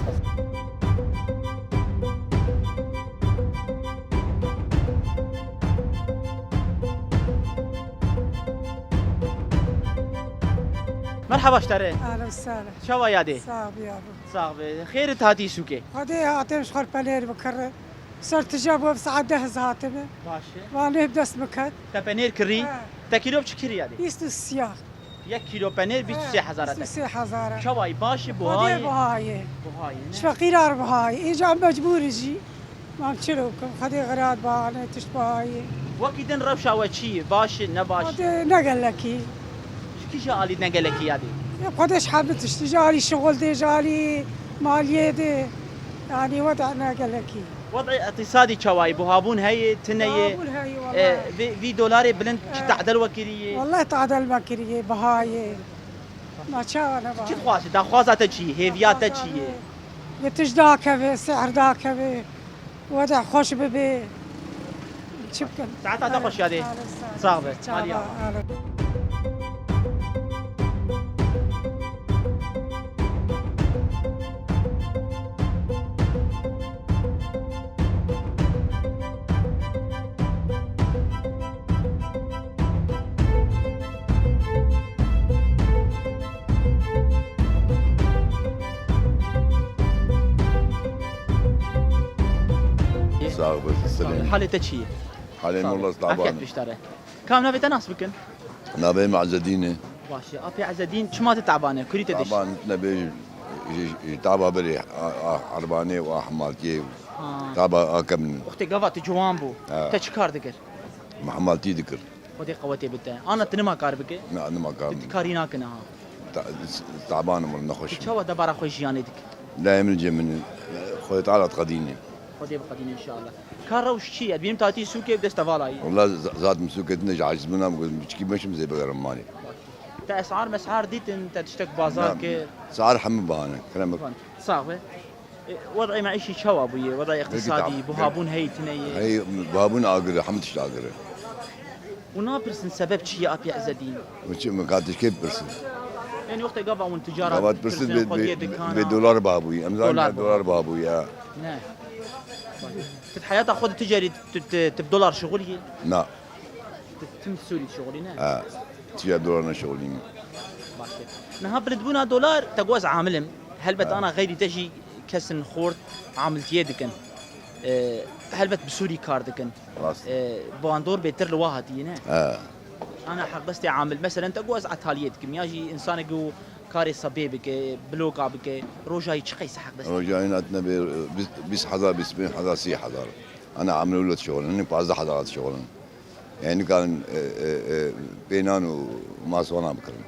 Merhaba ji te re. Ahlen sahlen. Çawa yadê? Sağ ol yavrum. Sax be. Xêr it hatî sûkê. Xwedê hatim ji xwe penêr bikirin. Ser tija bû ev saet deh ez hatime. Baş e. Vanê bi dest min ket. Te penêr kirî? He. Te kîlo bi çi kirî yadê? Bîst û sê. Yek kîlo penêr bîst û sê hezar e. He, bîst û sê hezar e. Çawa yî, baş e, buha yî? Xwedê buha yî. Buha yî, ne? Ji feqîran buha yî. Îca em mecbûr in jî. Mam çilo bikim, Xwedê xerat bahane, tişt bahayê. Wekî din rewşa we çi ye? Baş e, ne baş? Xwedê ne gelekî. Ji kî ji alî ne gelekî yadê? Ya Xwedê ji hemî tiştî, ji alî şixul dê, ji alî maliyê dê. Yanî weda ne gelekî. Wed'ê îqtîsadî çawa ye? Buhabûn heye, tune ye? Buhabûn heye, E, wellahî. vê, vî dolarê bilind çi E. tadel we kiriye? Wellahî tadel me kiriye, bihayê. Ma çawa ne baha? Çi dixwazî? Daxwaza te çi ye? Hêviya te çi ye? Yê tişt dakeve, sihr dakeve. Weda xweş bibe. Çi bikin? Saeta te xweş yadê. Sax be. Çava, Aliya. Aliya. Sağ olasın, Selim. Halê te çi ye? Halê Sağ ol. Molla Taban. Afiyet biştare. Kam navê te nas bikin? Navê min Ezedîn e. Baş e. Apê Ezedîn, çima tu taban e? Kurî te diş? Taban nebê, ji, ji taba berê, a, a, Erbanê û a Hemaltiyê. Ha. Taba a kevin. Wextê gava tu ciwan bû. Ha. Te çi kar dikir? Min Hemaltî dikir. Xwedê qewetê bide. Ana tu nima kar bike? Na, nima kar. Tu, tu karî nakine ha. Ta-, taban im, nexweş. Tu çawa debara xwe jiyanê dike? Dayê min cê min e. Xwedê Teala diqedîne. Xwedê biqedîne înşallah. Ka rewş çi ye? Bînim tatî sûkê bi dest te valayî. Wela z-, zat min sûkê tune ji aciz bûna, min got, çikî meşim zê bigerim malê. Te esar mesar dîtin, te tiştek bazar Na, kir? Esar hemû bahane, krem. Sax be. E, wed'ê meîşî çawa bûye? Wed'ê îqtîsadî, buhabûn heyî tune ye? Hey, buhabûn agir e, hemû tişt agir e. Û napirsin sebeb çi ye, Apê Ezedîn? Û çi, min ka tişkê pirsin? Yanî wextê gava hûn ticaret Gava pirsin, pirsin, bê, xwediyê bê, dikana. Bê dolar buha bûye. Em zanin dolar buha bûye. Ne. Tu di heyata xwe de tu carî tu, tu, tu bi dolar şixuliyê? Na. Tu, tu bi Sûrî şixulî ne? Ha. Tiya dolar neşixulîne. Baş e. Niha bilindbûna dolar, te got ez amil im. Helbet Ha. ana xeyrî te jî kesin xort amiltiyê dikin. E, helbet bi Sûrî kar dikin. Rast. E, bandor bêtir li wa hatiye ne? Ha. Ana heqdestê amil. Meselen te got ez etaliyê dikim. Ya jî însanekî û Karê sebê bike, bloka bike, rojayî çi qeysî heq dest? Rojayî hatine bê bîst hezar, bîst pênc hezar, sî hezar. Ana emrê wilo dişixulin, hinek pazdeh hezar dişixulin. Yani nikarin, e, e, e, pê nan û maswana bikirin.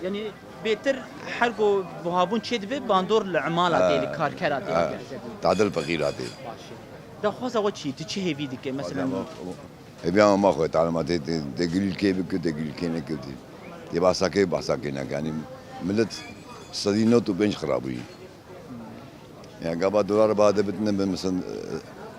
Yani bêtir her ku buhabûn çê dibe, bandor li emala tê, li karkera tê, li Esedî. Tadil feqîra tê. Baş e. Daxwaza we çi? Tu çi hêvî dike? Mesela. Hêviya me ma xwe, talimatê tê, tê gilîlkê bike, tê gilîlkê nekevtî. Tê bahsakê, bahsakê neke. Yani millet sedî nod û pênc xirabûyî. Yani gava dolar bade bitine bin, mesela,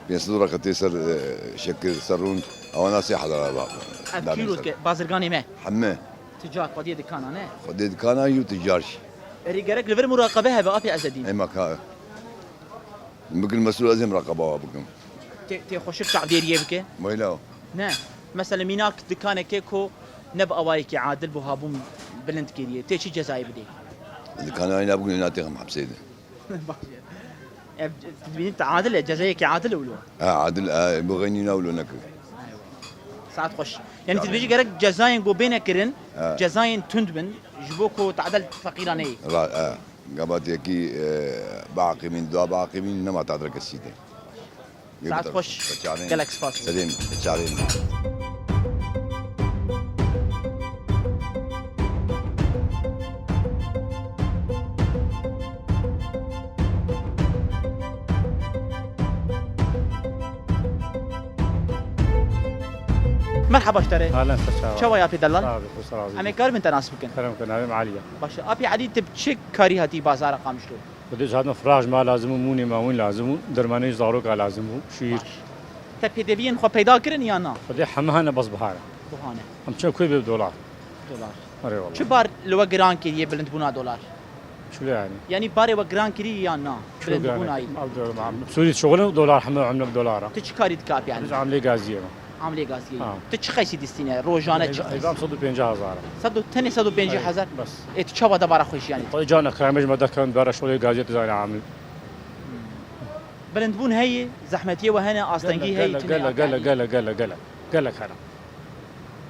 e, pênc sed reqetê ser, e, şekir, ser rûn, ewana sê hezar ba. Ev kîlo dike, bazirganê me. Heme. Ticar, xwediyê dikana, ne? Xwediyê dikana yû ticar jî. Erê gerek li vir muraqebe hebe, apê Ezedîn. Ema ka. Bikin mesûl ez ê muraqeba wa bikim. Tê, tê xweşik çavdêriyê bike? Weyla. Ne. Mesela mînak dikanekê ku ne bi awayekî adil buhabûn bilind kiriye. Tê çi cezayê bidê? Dikana wî ne bikin, wîna têxim hepsê de. Baş e. Ev, tu dibînî te adil e, cezayekî adil e wilo? Ha, adil e, bu xeynî ne wilo nekir. Saet xweş. Yani tu dibêjî gerek cezayên ku bêne kirin, cezayên tund bin, ji bo ku tadel feqîra neyê. Ra, e. Gabatiyekî, e, biaqîmîn, dua biaqîmîn, nema tadre kesî de. Saet xweş. Gelek spas. Sedên, çavên. Merhaba ji te re. Ahlen, xweş çawa. Çawa ye apê delal? Sağ ol, xweş razî. Em ê karibin te nas bikin? Kerem ke, navê min Elî ye. Baş e. Apê Elî, tu bi çi karî hatî bazara Qamişlo? Xwedê ji hatine firaj ma lazim û mûnê ma wîn lazim û dermanê zaroka lazim û şîr. Baş. Te pêdeviyên xwe peyda kirin ya na? Xwedê heme hene bes bihar e. Buhane. Em çi ku bê dolar. Dolar. Erê wala. Çi bar li we giran kiriye bilindbûna dolar? Çilo yani? Yani barê we giran kiriye ya na? Çilo giran? Bilindbûna yî. Sûrî şixulin dolar, heme emlak dolar. Tu çi karî dike apê yani? Biz amlê gaziyê me. Amlê gaziyê. Ha. Tu çi qeysî distîne? Rojane çi qeysî? Heyvam sed û pêncî hezar. Sed û, tenê sed û pêncî hezar? Bes. Ê, tu çawa de bara xwe jiyane? Xwe cana kiramê ji me derkevin, bara şolê gaziyê tu zanî amil. Bilindbûn heye, zehmetiyê we hene, astengî heye, tune gele, gele, gele, gele, gele, gelek hene.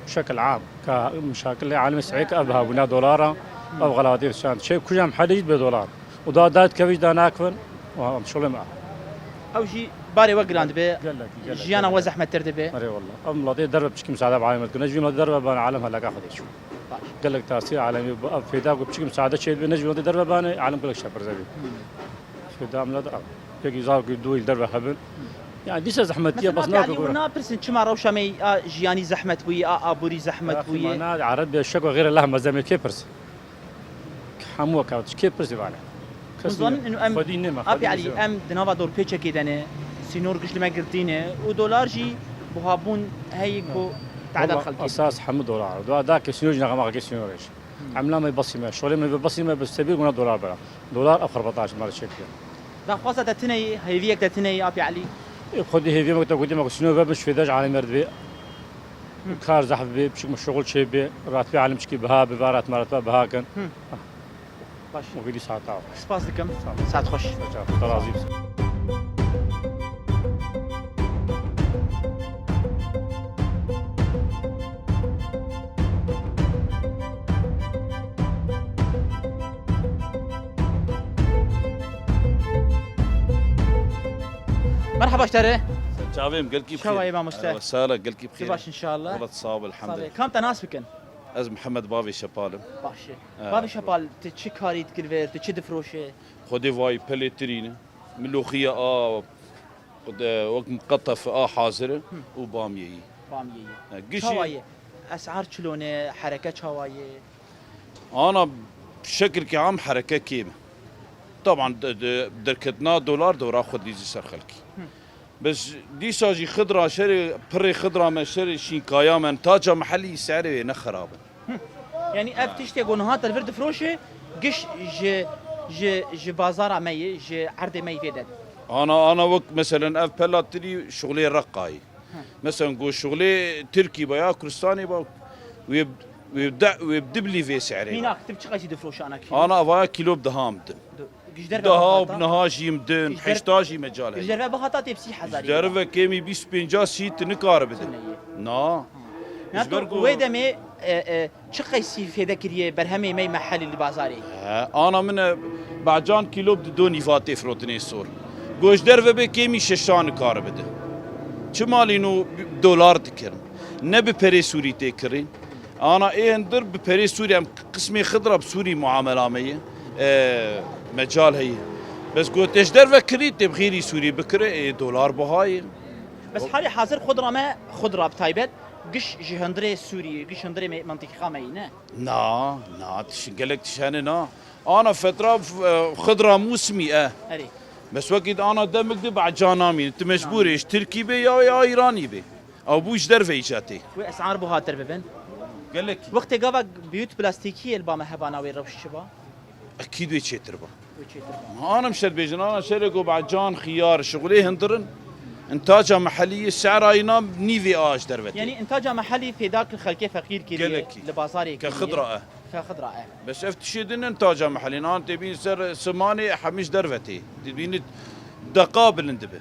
Şekil am, ka mişakilê alemê seyê ke ev bihabûna dolara, ev xelatê şan. Çê kujam hede jî be dolar. û da dayet kevî da nakvin, em şolê me. Ew jî barê we giran dibe, gelek, gelek, jiyana we zehmettir dibe. Erê wallah. Ev miletê derve piçkî misaade bi alem dikine. Ne ji miletê derve bane alem helaka Xwedê çû. Baş. Gelek tasîr alemî bi ev fêda ku piçkî misaade çê dibe, ne ji miletê derve bane alem gelek şepirze bî. Hmm. Fêda milet ev. Pekî zaf ku du yîl derve hebin. Hmm. Yani dîsa zehmetiye bas nake. Mesela, apê Elî, hûn napirsin çima rewşa me a jiyanî zehmet bûyî, a aborî zehmet bûyî? Mana Ereb be şek ve xêre leh mezemê kê pirs? Hemû wek ew tişkê pirsî vane. Hûn zanin, inu em, Xwedî nême, apê Elî, em di nava dorpêçekê de ne, sînor giş li me girtî ne û dolar jî buhabûn heye ku tedel xelkê. Esas hemû dolar. Dua da ke sînor jî nexema ke sînor jî. Emla me basî me, şolê me ve basî me, bi sebî guna dolar bera. Dolar ev xerbata ji me re çêkiye. Daxwaza te tune ye, hêviyek te tune ye, apê Elî? Ê, Xwedî hêviyê me te gotî me ku sînor ve bi şfêde ji alemê re dibê. Kar zehf bê, piçik me şuxul çê bê, ratibê alem çikî biha bê, va ratima ratiba biha kin. Baş. Mugilî saeta. Spas dikim. Sağ ol. Saet xweş. Xwedê razî be. Merhaba ji te re. Çavêm gelkî bixêr. Çawa yî mamoste? Ewa sala gelkî bixêr. Tu baş inşallah. Welat sağ ol, elhamdülillah. Sağ ol. Kam te nas bikin? Ez Mihemed Bavê Şepal im. Baş e. He. Bavê Şepal, tu çi karî dikir vê, tu çi difroşe? Xwedê vayî pelê tirîne. Miloxiya a, wek miqetef a hazir e û bamiyeyî. Bamiyeyî. He, gişî. Çawa ye? Esar çilo ne, hereke çawa ye? Ana şekilke am hereke kêm e. Taban de, de, derketina dolar dora xwe dîzî ser xelkî. Bes dîsa jî xidra şerê, pirê xidra me şerê şînkaya me, taca mehellî serê wê ne xirab in. Hı. Yani ev tiştê ku niha te li vir difroşe, giş ji, ji, ji bazara me yê, ji erdê me yê vê de. Ana, ana wek meselen ev pela tirî şuxlê Reqayê. Hı. Meselen ku şuxlê Tirkî ba ya Kurdistanê ba, wê, wê de, wê bi diblî vê serê. Mînak, tu bi çi qeysî difroşe ana kîlo? Ana avaya kîlo bi deha em din. Ji derve bihata. Daha niha jî em din, heşta jî mecal heye. Ji derve bihata tê bi sî hezarî. Ji derve kêmî bîst pênca sî tu nikare bidin. Na. Na ji ber ku wê demê E, e, çi qeysî fêde kiriye berhemê me yê mehelî li bazarê? He, ana min e, Becan kîlo bi du nîva tê firotinê sor. Ku ji derve bê kêmî şeşan kar bide. Çi malîn û dolar dikirin. Ne bi perê Sûrî tê kirîn. Ana ê hindir bi perê Sûrî em qismê xidra bi Sûrî muamela me ye. E, mecal heye. Bes ku tê ji derve kirî tê bi xêrî Sûrî bikire ê dolar buha ye. Bes halê hazir xudra me, xudra bi taybet, giş ji hundirê Sûriyê, giş hundirê me, mintîqa me yî, ne? Na, na, tişt, gelek tişt hene na. Ana fetra, e, xidra mûsimî e. Erê. Bes wekî di ana demik di Becan namîne. Tu mecbûr ê ji Tirkî bê ya, ya Îranî bê. Ew bû ji derve îca tê. Wê esar buhatir bibin. Gelekî. Wextê gava biyût plastîkî yê li ba me hebana wê rewş çi ba? Ekîd wê çêtir ba. Wê çêtir ba. Ana em şer bêjin, ana şerê ku Becan, xiyar, şixulê hindirin. Intaca mehelî yê se'ra yîna nîvê a ji derve tê. Yanî intaca mehelî fêda kir xelkê feqîr kiriye. Gelekî. Li bazarê kiriye. Ke xidra e. Ke xidra e. Bes ev tişê din intaca mehelî. Nan tê bîn ser simanê hemî ji derve tê. Dibînî deqa bilind dibe.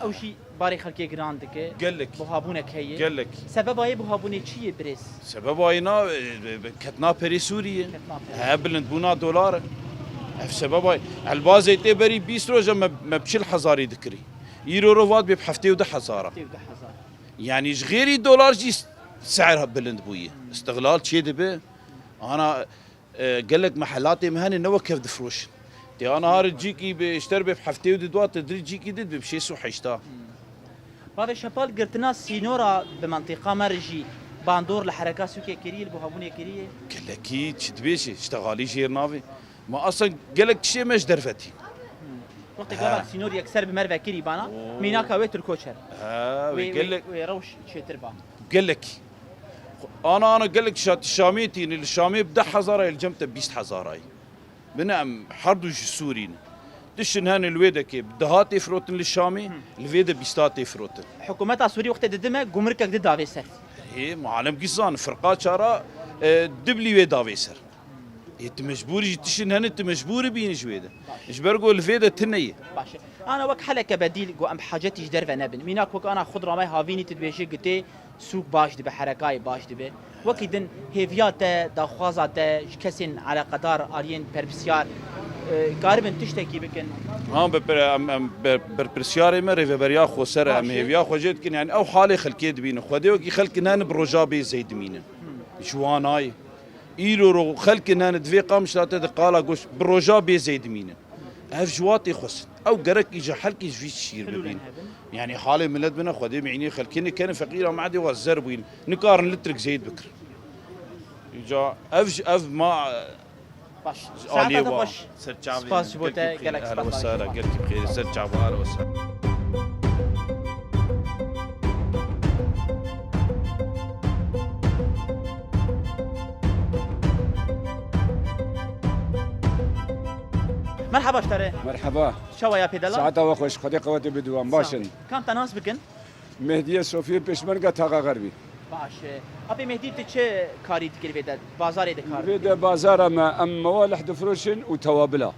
Ew jî barê xelkê giran dike. Gelek. Buhabûnek heye. Gelek. Sebeba yê buhabûnê çi ye birêz? Sebeba yê na, e, e, ketna perê Sûriyê. Ketna perê. He, bilindbûna dolar. Ev sebeba ye. Elbazê tê berî bîst roja me, me bi çil hezarî dikirî. Îro ro vat bê bi heftê û du hezara. Heftê û du hezar. Yanî ji xêrî dolar jî se'er bilind bûye. Îstihlal çê dibe. Ana E, gelek mehelatê me hene ne wek hev difroşin. Tê ana hari cîkî bi, ji derve bi heftê û du dua te dirî cîkî did bi şêst û heşta. Bavê Şepal, girtina sînora bi mentiqa me re jî bandor li hereka sûkê kiriye, li buhabûnê kiriye? Gelekî çi dibêjî, îşte xalî jêr navê. Ma aslen gelek tiştê me ji derve tî. Wextê gava sînor yekser bi me re vekirî bana, mînaka wê Tirko çer. Ha, wê, wê, wê, gelek wê rewş çêtir ba. Gelekî. Ana, ana gelek şa-, Şamê tîne, li Şamê bi deh hezar ay, li cem te bîst hezar ay. Bine em her du ji Sûrî ne. Tiştin hene li wê dekê bi deha tê firotin li Şamê, li vê de bîsta tê firotin. Hikûmeta Sûrî wextê didime gumrikek di davê ser. Hê, malem gî zan, firqa çara, e, diblî wê davê ser. Ê, tu mecbûr jî tiştin hene, tu mecbûr bînî ji wê de. Baş. Ji ber ku li vê de tune ye. Baş e. Ana wek heleke bedîl ku em hacetî ji derve nebin. Mînak wek ana xudra me havînî tu dibêjî gitê sûk baş dibe, herekayê baş dibe. Wekî din hêviya te, daxwaza te ji kesên eleqedar, aliyên berpirsiyar, e, karibin tiştekî bikin? Ha, bi pir-, em, em, ber-, berpirsiyarê me rêveberiya xweser e. Em hêviya xwe jê dikin, yani ew halê xelkê dibînin. Xwedê wekî xelkin hene bi roja bê zey dimînin. Ji wan nayê. Îro ro xelkin hene di vê qamişla te de qala goş bi roja bê zey dimînin. Ev ji wa tê xwestin. Ew gerek îca helkî ji vî şîr bibîn. Yanî halê milet bine Xwedê mînê xelkê nikerin feqîra madê wa zer bûyîn. Nikarin litrik zeyt bikirin. Îca ev ji ev ma Baş. Ji aliyê wa. Ser çavê. Spas ji bo te, gelek spas. Gelkî bixêr, ser çava, alê wa ser. Merhaba ji te re. Merhaba. Çawa ya pêdela? Saeta we xweş, Xwedê qewetê bide wan. Baş in. Kam te nas bikin? Mehdiyê Sofiyê, pêşmerga Taxa Xerbî. Baş e. Apê Mehdî, tu çi karî dikir vê de? Bazarê de kar dikir? Vê de bazara me em mewalih difroşin û tewabila.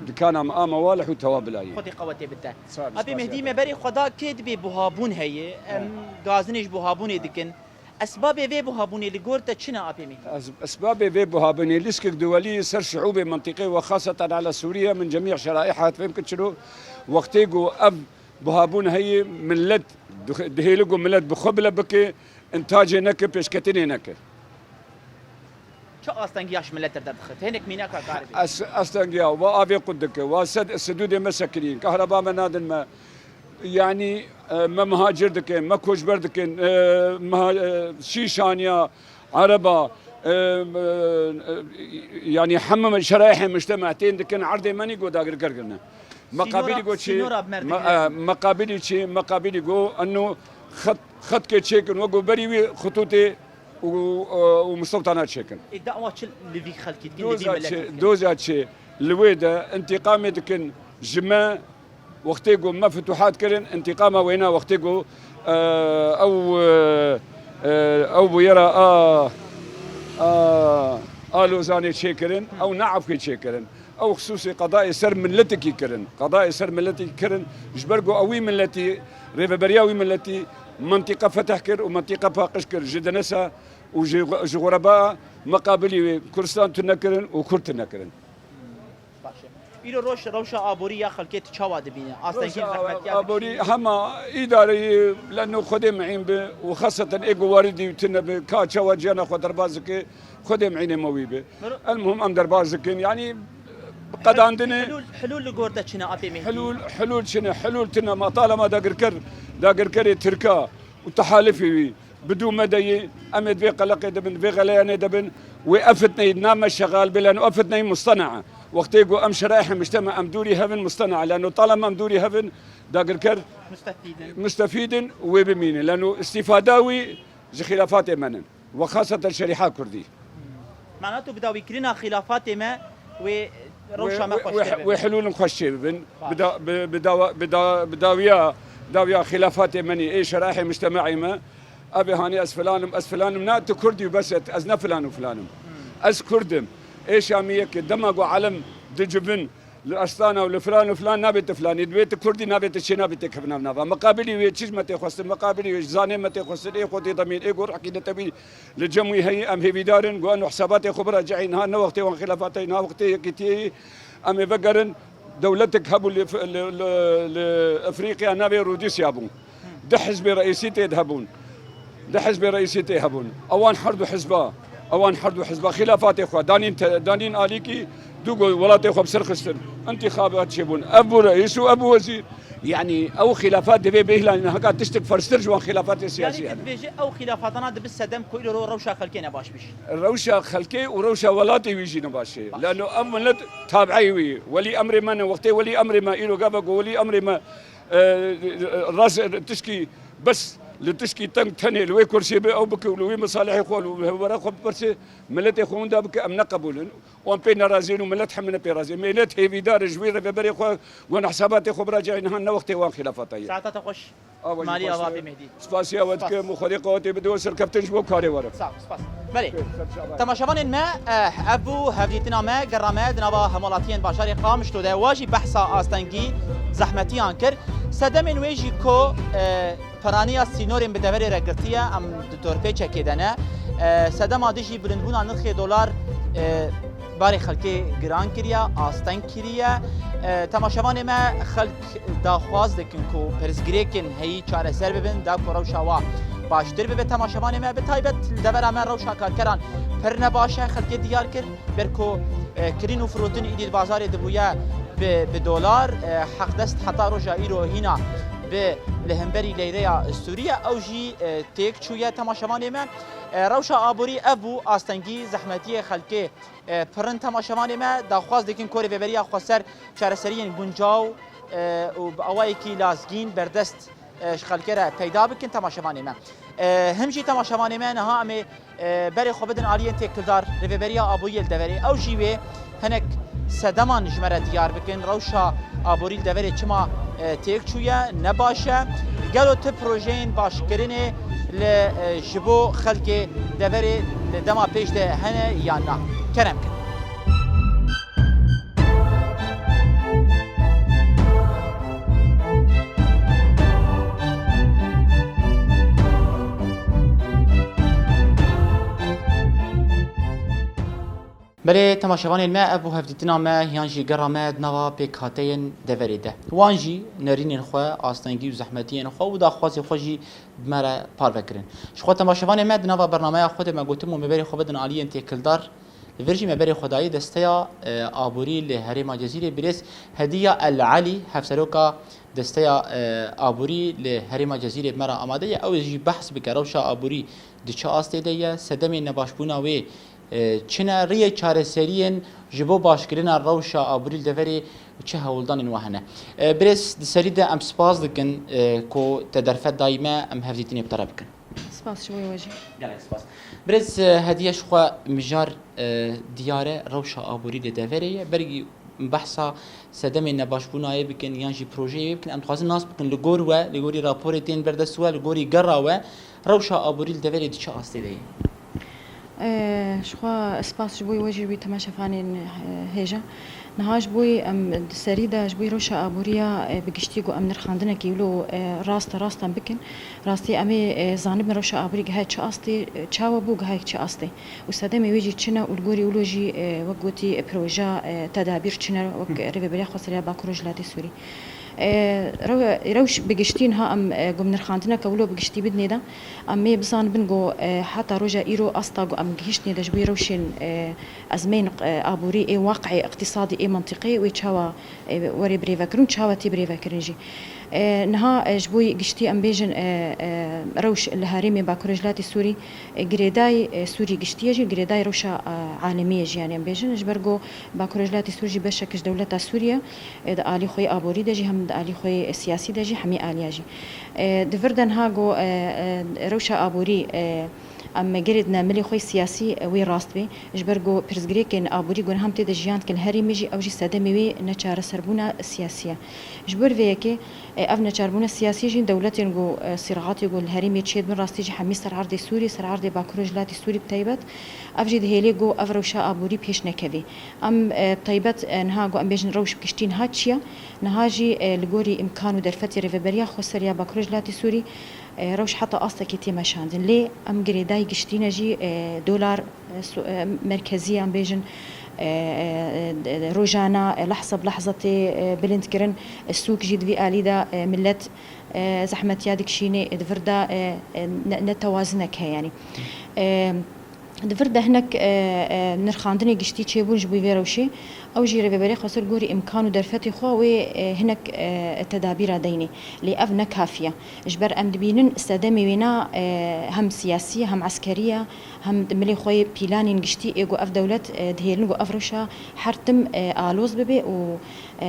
Dikana me a mewalih û tewabila ye. Xwedê qewetê bide. Sağ ol, spas. Apê Mehdî, me berê xwe da kê dibê buhabûn heye. Em gazinê ji buhabûnê dikin. Esbabê vê buhabûnê li gor te çi ne, Apê Mehdî? Ez-, esbabê vê buhabûnê lîskek duwelî ser şiûbê mintîqê we xaseten ala Sûriye min cemî şeraiha fêm kir çilo wextê ku ev buhabûn heye, millet dih-, dihêle ku millet bi xwe bile bike, intacê neke, pêşketinê neke. Çi astengiya ji millet derdixe? Hinek mînaka karê bê. As-, astengiya, wa avê qut dike, wa sed, sedûdê me sekirîn, kahreba me nadin me. Yanî, e, me muhacir dikin, me koçber dikin, e, meha-, e, şîşaniya, Ereba, e, e, e, yanî hemû şerayehê mujtema tên dikin, erdê me nî go dagirker kirine. Meqabîlî go çi? Sînora bi me re me-, digire. E, meqabîlî çi? Meqabîlî go eno xet, xetkê çêkin, wego berî wî xitûtê û, e, û mistewtana çêkin. Ê, dawa çi li vî xelkî dikin, li vî miletî dikin? Doza çi? Li wê de întîqamê dikin ji me. Wextê ku me fituhat kirin, întîqama wêna wextê ku, e, ew, e, e, ew bûyera a, a, a Lozanê çêkirin, ew ne efkê çêkirin. Ew xisûsê qedayê ser miletekî kirin. Qedayê ser miletekî kirin, ji ber ku ew wî miletî, rêveberiya wî miletî mintîqe fetih kir û mintîqe paqij kir. Ji dinesa û ji, ji xureba miqabilî wê Kurdistan tune kirin û Kurd tune kirin. Baş e. Îro roj rewşa aborî ya xelkê tu çawa dibîne? Astengî Rewşa zehmetiya aborî hema îdareyê leno Xwedê miîn bi û xeseten ê ku warî dî tune bi ka çawa ciyana xwe derbas dike Xwedê miînê me wî bi. Elmuhim em derbas dikin. Yanî qedandine. Hilûl, hilûl li gor te çi ne apê Mehdî? Hilûl, hilûl çi ne? Hilûl tune ma talema dagirker, dagirkerê Tirka û tehalifê wî. Bi dû me de yê, em ê di vê qeleqê de bin, di vê xeleyanê de bin, wê ev fitneyî di nav me şexal be, leno ev fitneyî mustena e. Wextê ku em şerayehê mujtema em dûrî hev in mustena e, leno talem em dûrî hev in, dagirker mustefîd in, wê bimînin. Leno îstîfada wî ji xîlafatê me nin. We xaseten şerîha kurdî. Mana tu bi dawîkirina xîlafatê me wê rewşa me xweştir bibin. Wê hilûlin xweş çê bibin. Bi da-, bi, bi dawa-, bi da-, bi dawiya, dawiya xîlafatê me nî, ê şerahê mujtemaî me. Evê hanî ez filan im, ez filan im. Na tu Kurd î û bes et, ez ne filan û filan im. Ez Kurd im. Ê Şamî yek e. Dema ku elem dicivin li Astana û li filan û filan nabê tu filanî. Divê tu Kurdî nabê tu çê nabê têkevin nav nava. Miqabilî wê çi ji me tê xwestin, miqabilî wê ji zanê me tê xwestin, ê xwe tê demîn, ê gor eqîdetewî. Li cem wî heyî em hêvîdar in ku em hesabê xwe bira cihî niha ne wextê wan xîlafatê, niha wextê yekîtiyê. Em ê vegerin dewletek hebû li, li, li, li Efrîqya navê Rûdîsya bû. Du hizbê reîsî tê de hebûn. Du hizbê reîsî tê hebûn. Ewan her du hizba, ewan her du hizba xîlafatê xwe danîn te-, danîn alîkî, du go welatê xwe bi ser xistin. Întîxabat çêbûn. Ev bû reîs û ev bû wezîr. Yanî ew xîlafat divê bihêlanîn, heka tiştek ferstir ji wan xîlafatê siyasî hene. Yanî tu dibêjî ew xîlafatana dibi sedem ku îro rewşa xelkê ne baş bî jî. Rewşa xelkê û rewşa welatê wî jî ne baş e. Lano ev milet tabiî wî, welî emrê me ne. Wextê welî emrê me, îro gava ku welî emrê me, e, rast tişkî bes li tişkî teng tenê li wê kursiyê be ew bike û li wî misalihê xwe û hevbera xwe bipirse, miletê xwe winda bike, em ne qebûl in. Wan pê nerazî ne û milet hemine pê razî. Milet hêvîdar e ji wî rêveberê xwe, wan hesabê xwe bira cihî niha ne wextê wan xîlafata ye. Saeta te xweş. Malî ava bê Mehdî. Spasiya we dikim û Xwedê qewetê bide û serkeftin ji bo karê we re. Sağ ol, spas. Belê. Temaşevanên me, eh, ev bû hevdîtina me, gera me di nava hemwelatiyên bajarê Qamişlo de, wa jî behsa astengî zehmetiyan kir. Sedemên wê jî ku, eh, piraniya sînorên bi deverê re girtiye, em di dorpêçekê de ne. Eh, sedema dijî bilindbûna nirxê dolar, eh, barê xelkê giran kiriye, asteng kiriye. Eh, temaşevanê me, xelk daxwaz dikin ku pirsgirêkên heyî çareser bibin, da ku rewşa wa baştir bibe. Temaşevanê me, bi taybet li devera me rewşa karkeran pir nebaş e, xelkê diyar kir. Ber ku, e, kirîn û firotin îdî di bazarê dibûye bi, bi dolar, e, heqdest heta roja îro hîna bi li hemberî leyreya Sûriye, ew jî, e, têk çûye. Temaşevanê me, e, rewşa aborî ev bû, astengî, zehmetiyê xelkê, e, pir in. Temaşevanê me, daxwaz dikin ku rêveberiya xweser çareseriyên guncaw, e, û bi awayekî lazgîn berdest, e, ji xelkê re peyda bikin. Temaşevanê me, e, him jî temaşevanê me, niha em ê, e, berê xwe bidin aliyên têkildar, rêveberiya aboriyê li deverê. Ew jî wê hinek sedeman ji me re diyar bikin. Rewşa aborî li deverê çima, e, têk çûye, ne baş e? Gelo tu projeyên başkirinê li, e, ji bo xelkê deverê li dema pêş de hene yan na? Kerem kin. Belê temaşevanên me, ev bû hevdîtina me yan jî gera me di nava pêkhateyên deverê de. Wan jî nerînên xwe, astengî û zehmetiyên xwe û daxwazê xwe jî bi me re parve kirin. Ji xwe temaşevanê me di nava bernameya xwe de me gotim û me berê xwe bidin aliyên têkildar. Li vir jî me berê xwe dayî desteya, e, aborî li herêma Cezîrê birêz Hediya El Elî, hevseroka desteya, e, aborî li herêma Cezîrê bi me re amade ye. Ew ê jî behs bike rewşa aborî di çi astê de ye, sedemên nebaşbûna wê, e, çi ne, riyê çareseriyên ji bo başkirina rewşa aborî li deverê çi hewldanên we hene. E, birêz, di serî de em spas dikin, e, ku te derfet dayî me, em hevdîtinê bi te re bikin. Spas ji bo we jî. Gelek spas. Birêz, e, Hediye ji xwe mijar, e, diyar e, rewşa aborî li deverê ye. Bergî behsa sedemên nebaşbûnayê bikin yan jî projeyê wê bikin. Em dixwazin nas bikin li gor we, li gorî raporê tên berdest we, li gorî gera we, rewşa aborî li deverê di çi astê de ye? E, ji xwe spas ji bo we jî wî temaşevanên, e, hêja. Niha ji bo em di serî de ji bo rewşa aboriya, e, bi giştî ku em nirxandinekî wilo, e, rast rast em bikin. Rastî em ê, e, zanibin rewşa aborî gihe çi astê, e, çawa bû gihe çi astê. Û sedemê wê jî çi ne û li gorî wilo jî, e, wek gotî, e, proje, e, tedabîr çi ne wek Rêveberiya Xweseriya Bakur Rojhilatê Sûrî. E, rew-, rewş bi giştî niha em, e, ku em nirxandineke wilo bi giştî bidinê de, em ê bizanibin ku, e, heta roja îro asta ku em gihiştinê de ji bo rewşên, e, ezmên, e, aborî ê waqi'ê iqtîsadî ê mentiqê wê çawa, e, were birêvekirin û çawa tê birêvekirin jî. E, niha, e, ji bo giştî em bêjin, e, e, rewş li herêmê Bakur Rojhilatê Sûrî, e, girêdayî, e, Sûrî giştî ye jî, girêdayî rewşa, e, alemî ye jî, yanî em bêjin. Ji ber ku Bakur Rojhilatê Sûrî jî beşek ji dewleta Sûrî ye. E, di alî xwe yê aborî de jî, hem di alî xwe yê siyasî de jî, hemî aliya jî. E, di vir de niha ku, e, e, rewşa aborî, e, em girêdine milê xwe yê siyasî, e, wê rast bê. Ji ber ku pirsgirêkên aborî ku niha em tê de jiyan dikin li herêmê jî, ew jî sedemê wê neçareserbûna siyasî ye. Ji ber vê yekê, e, ev neçarbûna siyasî jî dewletên ku, e, sîraxatê ku li herêmê çêdibin rastî jî hemî ser erdê Sûrî, ser erdê Bakur Rojhilatê Sûrî bi taybet, ev jî dihêlê ku ev rewşa aborî pêş nekevî. Em, e, bi taybet, e, niha ku em bêjin rewş bi giştî niha çi ye? Niha jî, e, li gorî îmkan û derfetê Rêveberiya Xweseriya Bakur Rojhilatê Sûrî, e, rewş heta astekê tê meşandin. Lê em girêdayî giştî ne jî, e, dolar, e, su-, e, merkezî em bêjin, e, e, e, rojana, e, lehze bi lehze tê, e, bilindkirin. E, sûk jî di vî alî de, e, millet, e, zehmetiya dikişînê, e, di vir de, e, e, ne-, netewazinek heye yanî. E, Di vir de hinek, e, e, nirxandinê giştî çêbûn ji bo vê rewşê. Ew jî Rêveberiya Xweser gorî îmkan û derfetê xwe wê, e, hinek, e, tedabîra deynê. Lê ev ne kafî ye. Ji ber em dibînin sedemê wêna, e, hem siyasî ye, hem eskerî ye, hem di milê xwe yê pîlanên giştî ê ku ev dewlet, e, dihêlin ku ev rewşa her tim, e, aloz bibe û, e,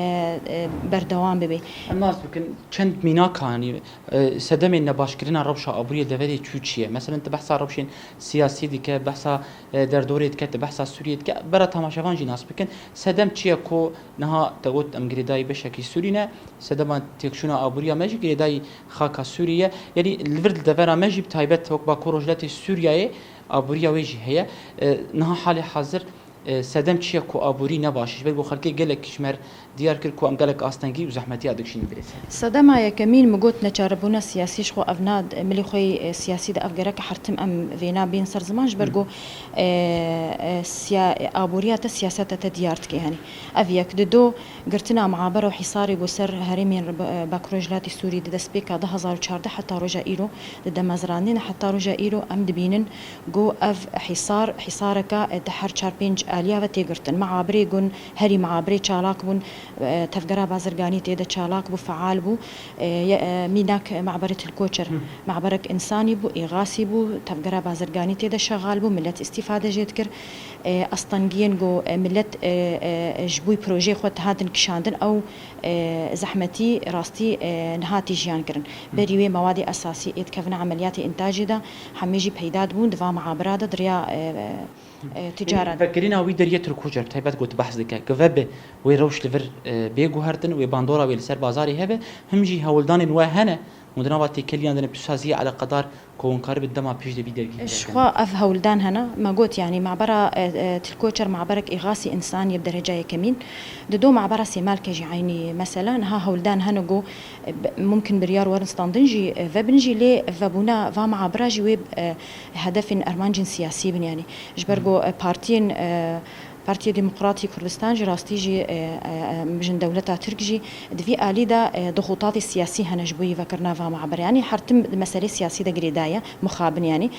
e, berdewam bibe. Em nas bikin çend mînak, yanî, e, sedemên nebaşkirina rewşa aboriyê deverê çû çi ye? Meselen, tu behsa rewşên siyasî dike, behsa, e, derdorê dike, tu behsa Sûriyê dike. Bera temaşevan jî nas bikin. Sedem çi ye ku niha te got em girêdayî beşekî Sûrî ne, sedema têkçûna aboriya me jî girêdayî xaka Sûrî ye. Yanî li vir li devera me jî bi taybet wek Bakur Rojhilatê Sûriyeyê aboriya wê jî heye. E, niha halê hazir, e, sedem çi ye ku aborî ne baş e? Ji ber ku xelkê gelek ji me re diyar kir ku em gelek astengî û zehmetiya dikişînin birêz. Sedema yekemîn min got neçarebûna siyasî ji xwe ev na milê xwe yê, e, siyasî de ev gerek hertim em vêna bên ser ziman ji ber Hı. ku, e, e, siya-, e, aboriya te siyaseta te diyar dike, yanî ev yek. Di do girtina muhabere û hîsarê ku ser herêmên Re-, e, Bakur Rojhilatê Sûrî di destpêka du hezar û çardeh heta roja îro di demezrandin heta roja îro em dibînin ku ev hîsar, hîsareke, e, di her çar pênc aliya ve tê girtin. Meabirê gun herî meabirê çalak bûn, e, tevgera bazirganî tê de çalak bû, feal bû. E, ye-, e, mînak meaberê Til Koçer, Hı. meaberek însanî bû, îxasî bû, tevgera bazirganî tê de şexal bû, millet îstîfade jê dikir. E, astengiyên ku, e, millet, e, e, ji bo projeyê xwe dihatin kişandin, ew, e, zehmetî rastî, e, niha tê jiyan kirin. Hı. Berî wê mewadê esasî ê dikevine emeliyatê întajê de, hemî jî peyda dibûn di va meabira de, di riya, e, e, ticaran. Vekirina wî deriyê Til Koçer, taybet got behs dike, ku vebe wê rewş li vir, e, bê guhertin, wê bandora wê li ser bazarê hebe, him jî hewldanên we hene, hûn di nava têkiliyan de ne, piştsaziya eleqedar ku hûn karibin dema pêş de vî dergehî Ji derkevin. Xwe ev hewldan hene, me got, yanî mabera, e, e, Til Koçer maberek îxasî însanî ye bi dereca yekemîn. Di do mabera Sêmalke jî eynî mesele, niha hewldan hene ku, e, be-, mumkin biryar werin standin jî, e, vebin jî, lê vebûna va mabera jî wê, e, hedefên ermancên siyasî bin, yanî. Ji ber Hı. ku, e, partiyên, e, Partiya Demokratî Kurdistan jî rastî jî, e, e, e, bijin dewleta Tirk jî di vî alî de, e, dixutatê siyasî hene ji bo yî vekirina va mabere. Yanî her tim di meselê siyasî de girêdaye, mixabin yanî.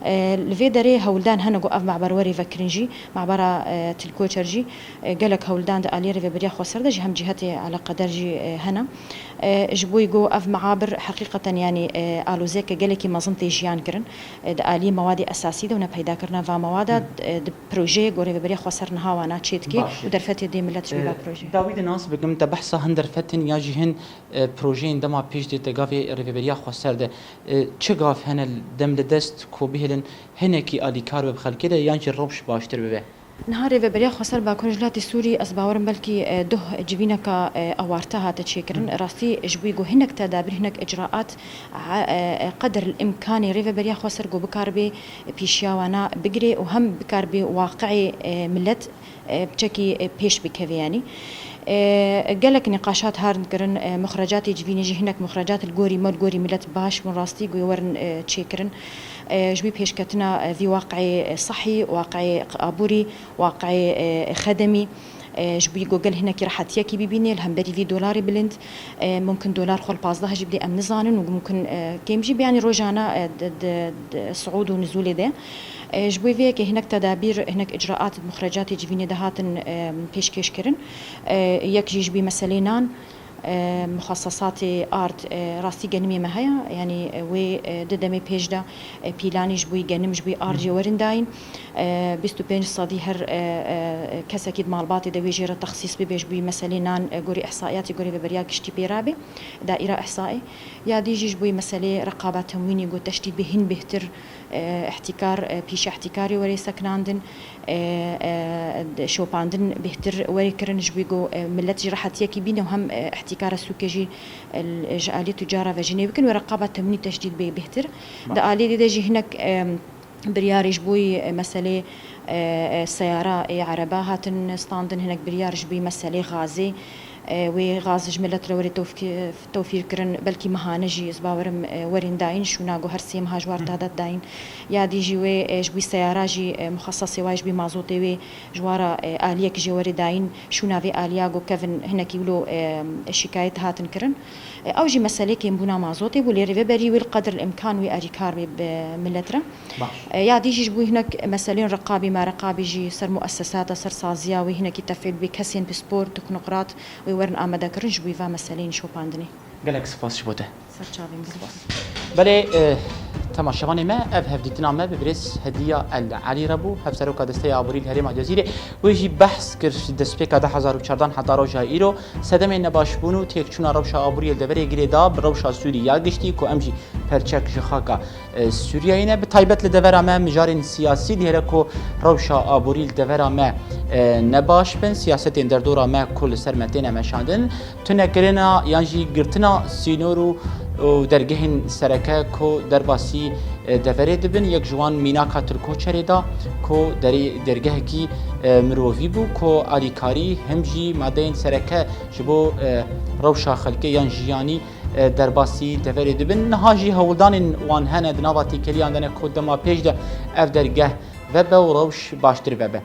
E, li vê derê hewldan hene ku ev maber were vekirin jî, mabera, e, Til Koçer jî, e, gelek hewldan di aliyê Rêveberiya Xweser de jî hem cîhetê eleqeder jî, e, hene. E, ji bo ku ev meabir heqîqeten, yanî, e, aloziyeke gelekî mezin tê jiyan kirin. E, di aliyê mewadê esasî de û ne peydakirina va mewada, Hı. e, di projeyê ku Rêveberiya Xweser niha wana çê dike Baş e. û derfetê dê millet ji vê E, va projeyê. Dawî de nas bikim, te behsa hin derfetin ya jî hin, e, projeyên dema pêş dê te gavê Rêveberiya Xweser de, e, çi gav hene dem li dest ku bihêlin hinekî alîkar be bi xelkê de yan jî rewş baştir bibe? Niha Rêveberiya Xweser Bakur Rojhilatê Sûrî, ez bawerim belkî, e, doh civîneka, e, awarte hate çêkirin. Hı. Rastî ji bo ku hinek tedabîr, hinek icraat, e, e, qeder îmkanê Rêveberiya Xweser ku bikaribe pêşiya wana bigire û hem bikaribe waqiê, e, milet, e, piçekî, e, pêş bikeve yanî. E, gelek nîqaşat harin kirin, e, muxrecatê civînê jî hinek muxrecat li gorî me, li gorî milet baş bûn rastî ku werin, e, çêkirin. E, ji bo pêşketina, e, vî waqiê, e, sihî, waqiê aborî, waqiê, e, xedemî, e, ji bo ku gel hinekî rehetiyekî bibîne li hemberî vî dolarê bilind, e, mumkin dolar xwe li pazdeh jî bidê em nizanin û mumkin, e, kêm jî bê, yanî rojane, e, di, di, di siûd û nizûlê de. E, ji bo vê yekê hinek tedabîr, hinek icraat, muxrecatê civînê de hatin, e, pêşkêş kirin. E, yek jî ji bo meselê nan, e, muxasesatê ard, e, rastî genimê me heye, yanî, e, wê, e, di demê pêş de, e, pîlanî ji bo genim, ji bo ard jê werin dayîn. E, bîst û pênc sedî her, e, e, kesekî di malbatê de wê jê re texsîs bibe ji bo meselê nan, e, gorî îhsaiyatê, gorî Rêveberiya Giştî pê rabe, daîra îhsaê. Ya dî jî ji bo meselê reqaba temwînî ku teşdîd bê hin bêhtir, e, îhtîkar, e, pîşe îhtîkarê were sekinandin, e, e, de-, şopandin bêhtir were kirin ji bo ku, e, milet jî rehetiyekî bîne û hem, e, îhtîkara sûkê jî, e, ji aliyê tucara ve jî nêbikin, wê reqaba temwînî teşdîd bê bêhtir. Baş. Di aliyê dî de jî hinek, e, biryarê ji bo, e, meselê, e, e, seyara ê ereba hatin standin, hinek biryar ji bo meselê gazê, e, wê gaz ji milet re were tewfî-, tewfîr kirin, belkî mehane jî ez bawerim, e, werin dayîn, şûna ku her sê meha ji war Hı. tadat dayîn. Ya dî jî wê, e, ji bo seyara jî, e, muxasesê wa ji bo mazotê wê ji wara, e, aliyek jê were dayîn, şûna vê aliya ku kevin hinekî wilo, e, şikayet hatin kirin. E, ew jî meselê kêmbûna mazotê bû, lê rêveberî wê li qedir îmkan wê alîkar bê bi milet re. Baş. E, ya dî jî ji bo hinek meselên reqabî, me reqabî jî ser muessesata, ser saziya wê hinekî tefîl bê kesên pispor, teknokrat wê werin amadekirin ji bo va meseleyên şopandinê. Gelek spas ji bo te. Ser çavên min. Belê, e, temaşevanê me, ev hevdîtina me bi birêz Hediya El Elî re bû, Hevseroka Desteya Aborî li Herêma Cezîrê. Wê jî behs kir ji destpêka du hezar û çardeh heta roja îro, sedemên nebaşbûn û têkçûna rewşa aboriyê li deverê girê da bi rewşa Sûrî ya giştî ku em jî perçek ji xaka, e, Sûriyeyê ne. Bi taybet li devera me mijarên siyasî dihêre ku rewşa aborî li devera me, e, nebaş bin, siyasetên derdora me ku li ser me têne meşandin, tunekirina yan jî girtina sînor û, û dergehên sereke ku derbasî, e, deverê dibin, yek ji wan mînaka Tirkoçerê da ku derê-, dergehekî, e, mirovî bû ku alîkarî him jî madeyên sereke ji bo, e, rewşa xelkê yan jiyanî, e, derbasî deverê dibin. Niha jî hewldanên wan hene di nava têkiliyan de ne ku dema pêş de ev dergeh vebe û rewş baştir vebe.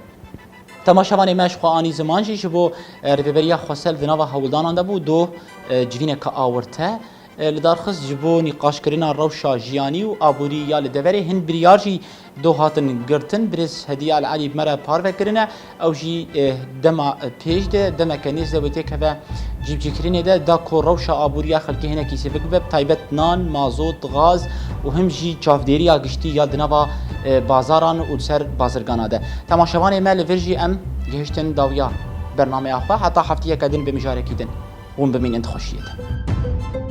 Temaşevanê me ji xwe anî ziman jî ji bo, e, Rêveberiya Xweser di nava hewldanan de bû, doh, e, civîneke awirte, e, li dar xist ji bo nîqaşkirina rewşa jiyanî û aborî ya li deverê. Hin biryar jî doh hatin girtin. Birêz Hediya El Elî bi me re parve kirine. Ew jî, e, dema, e, pêş de, demeke nêz de wê têkeve cîbicîkirinê de, da ku rewşa aborî ya xelkê hinekî sivik bibe, bi taybet nan, mazot, gaz û him jî çavdêriya giştî ya di nava, e, bazaran û li ser bazirgana de. Temaşevanê me, li vir jî em gihiştin dawiya bernameya xwe. Heta heftiyeke din bi mijarekî din. Hûn bimînin di xweşiyê de.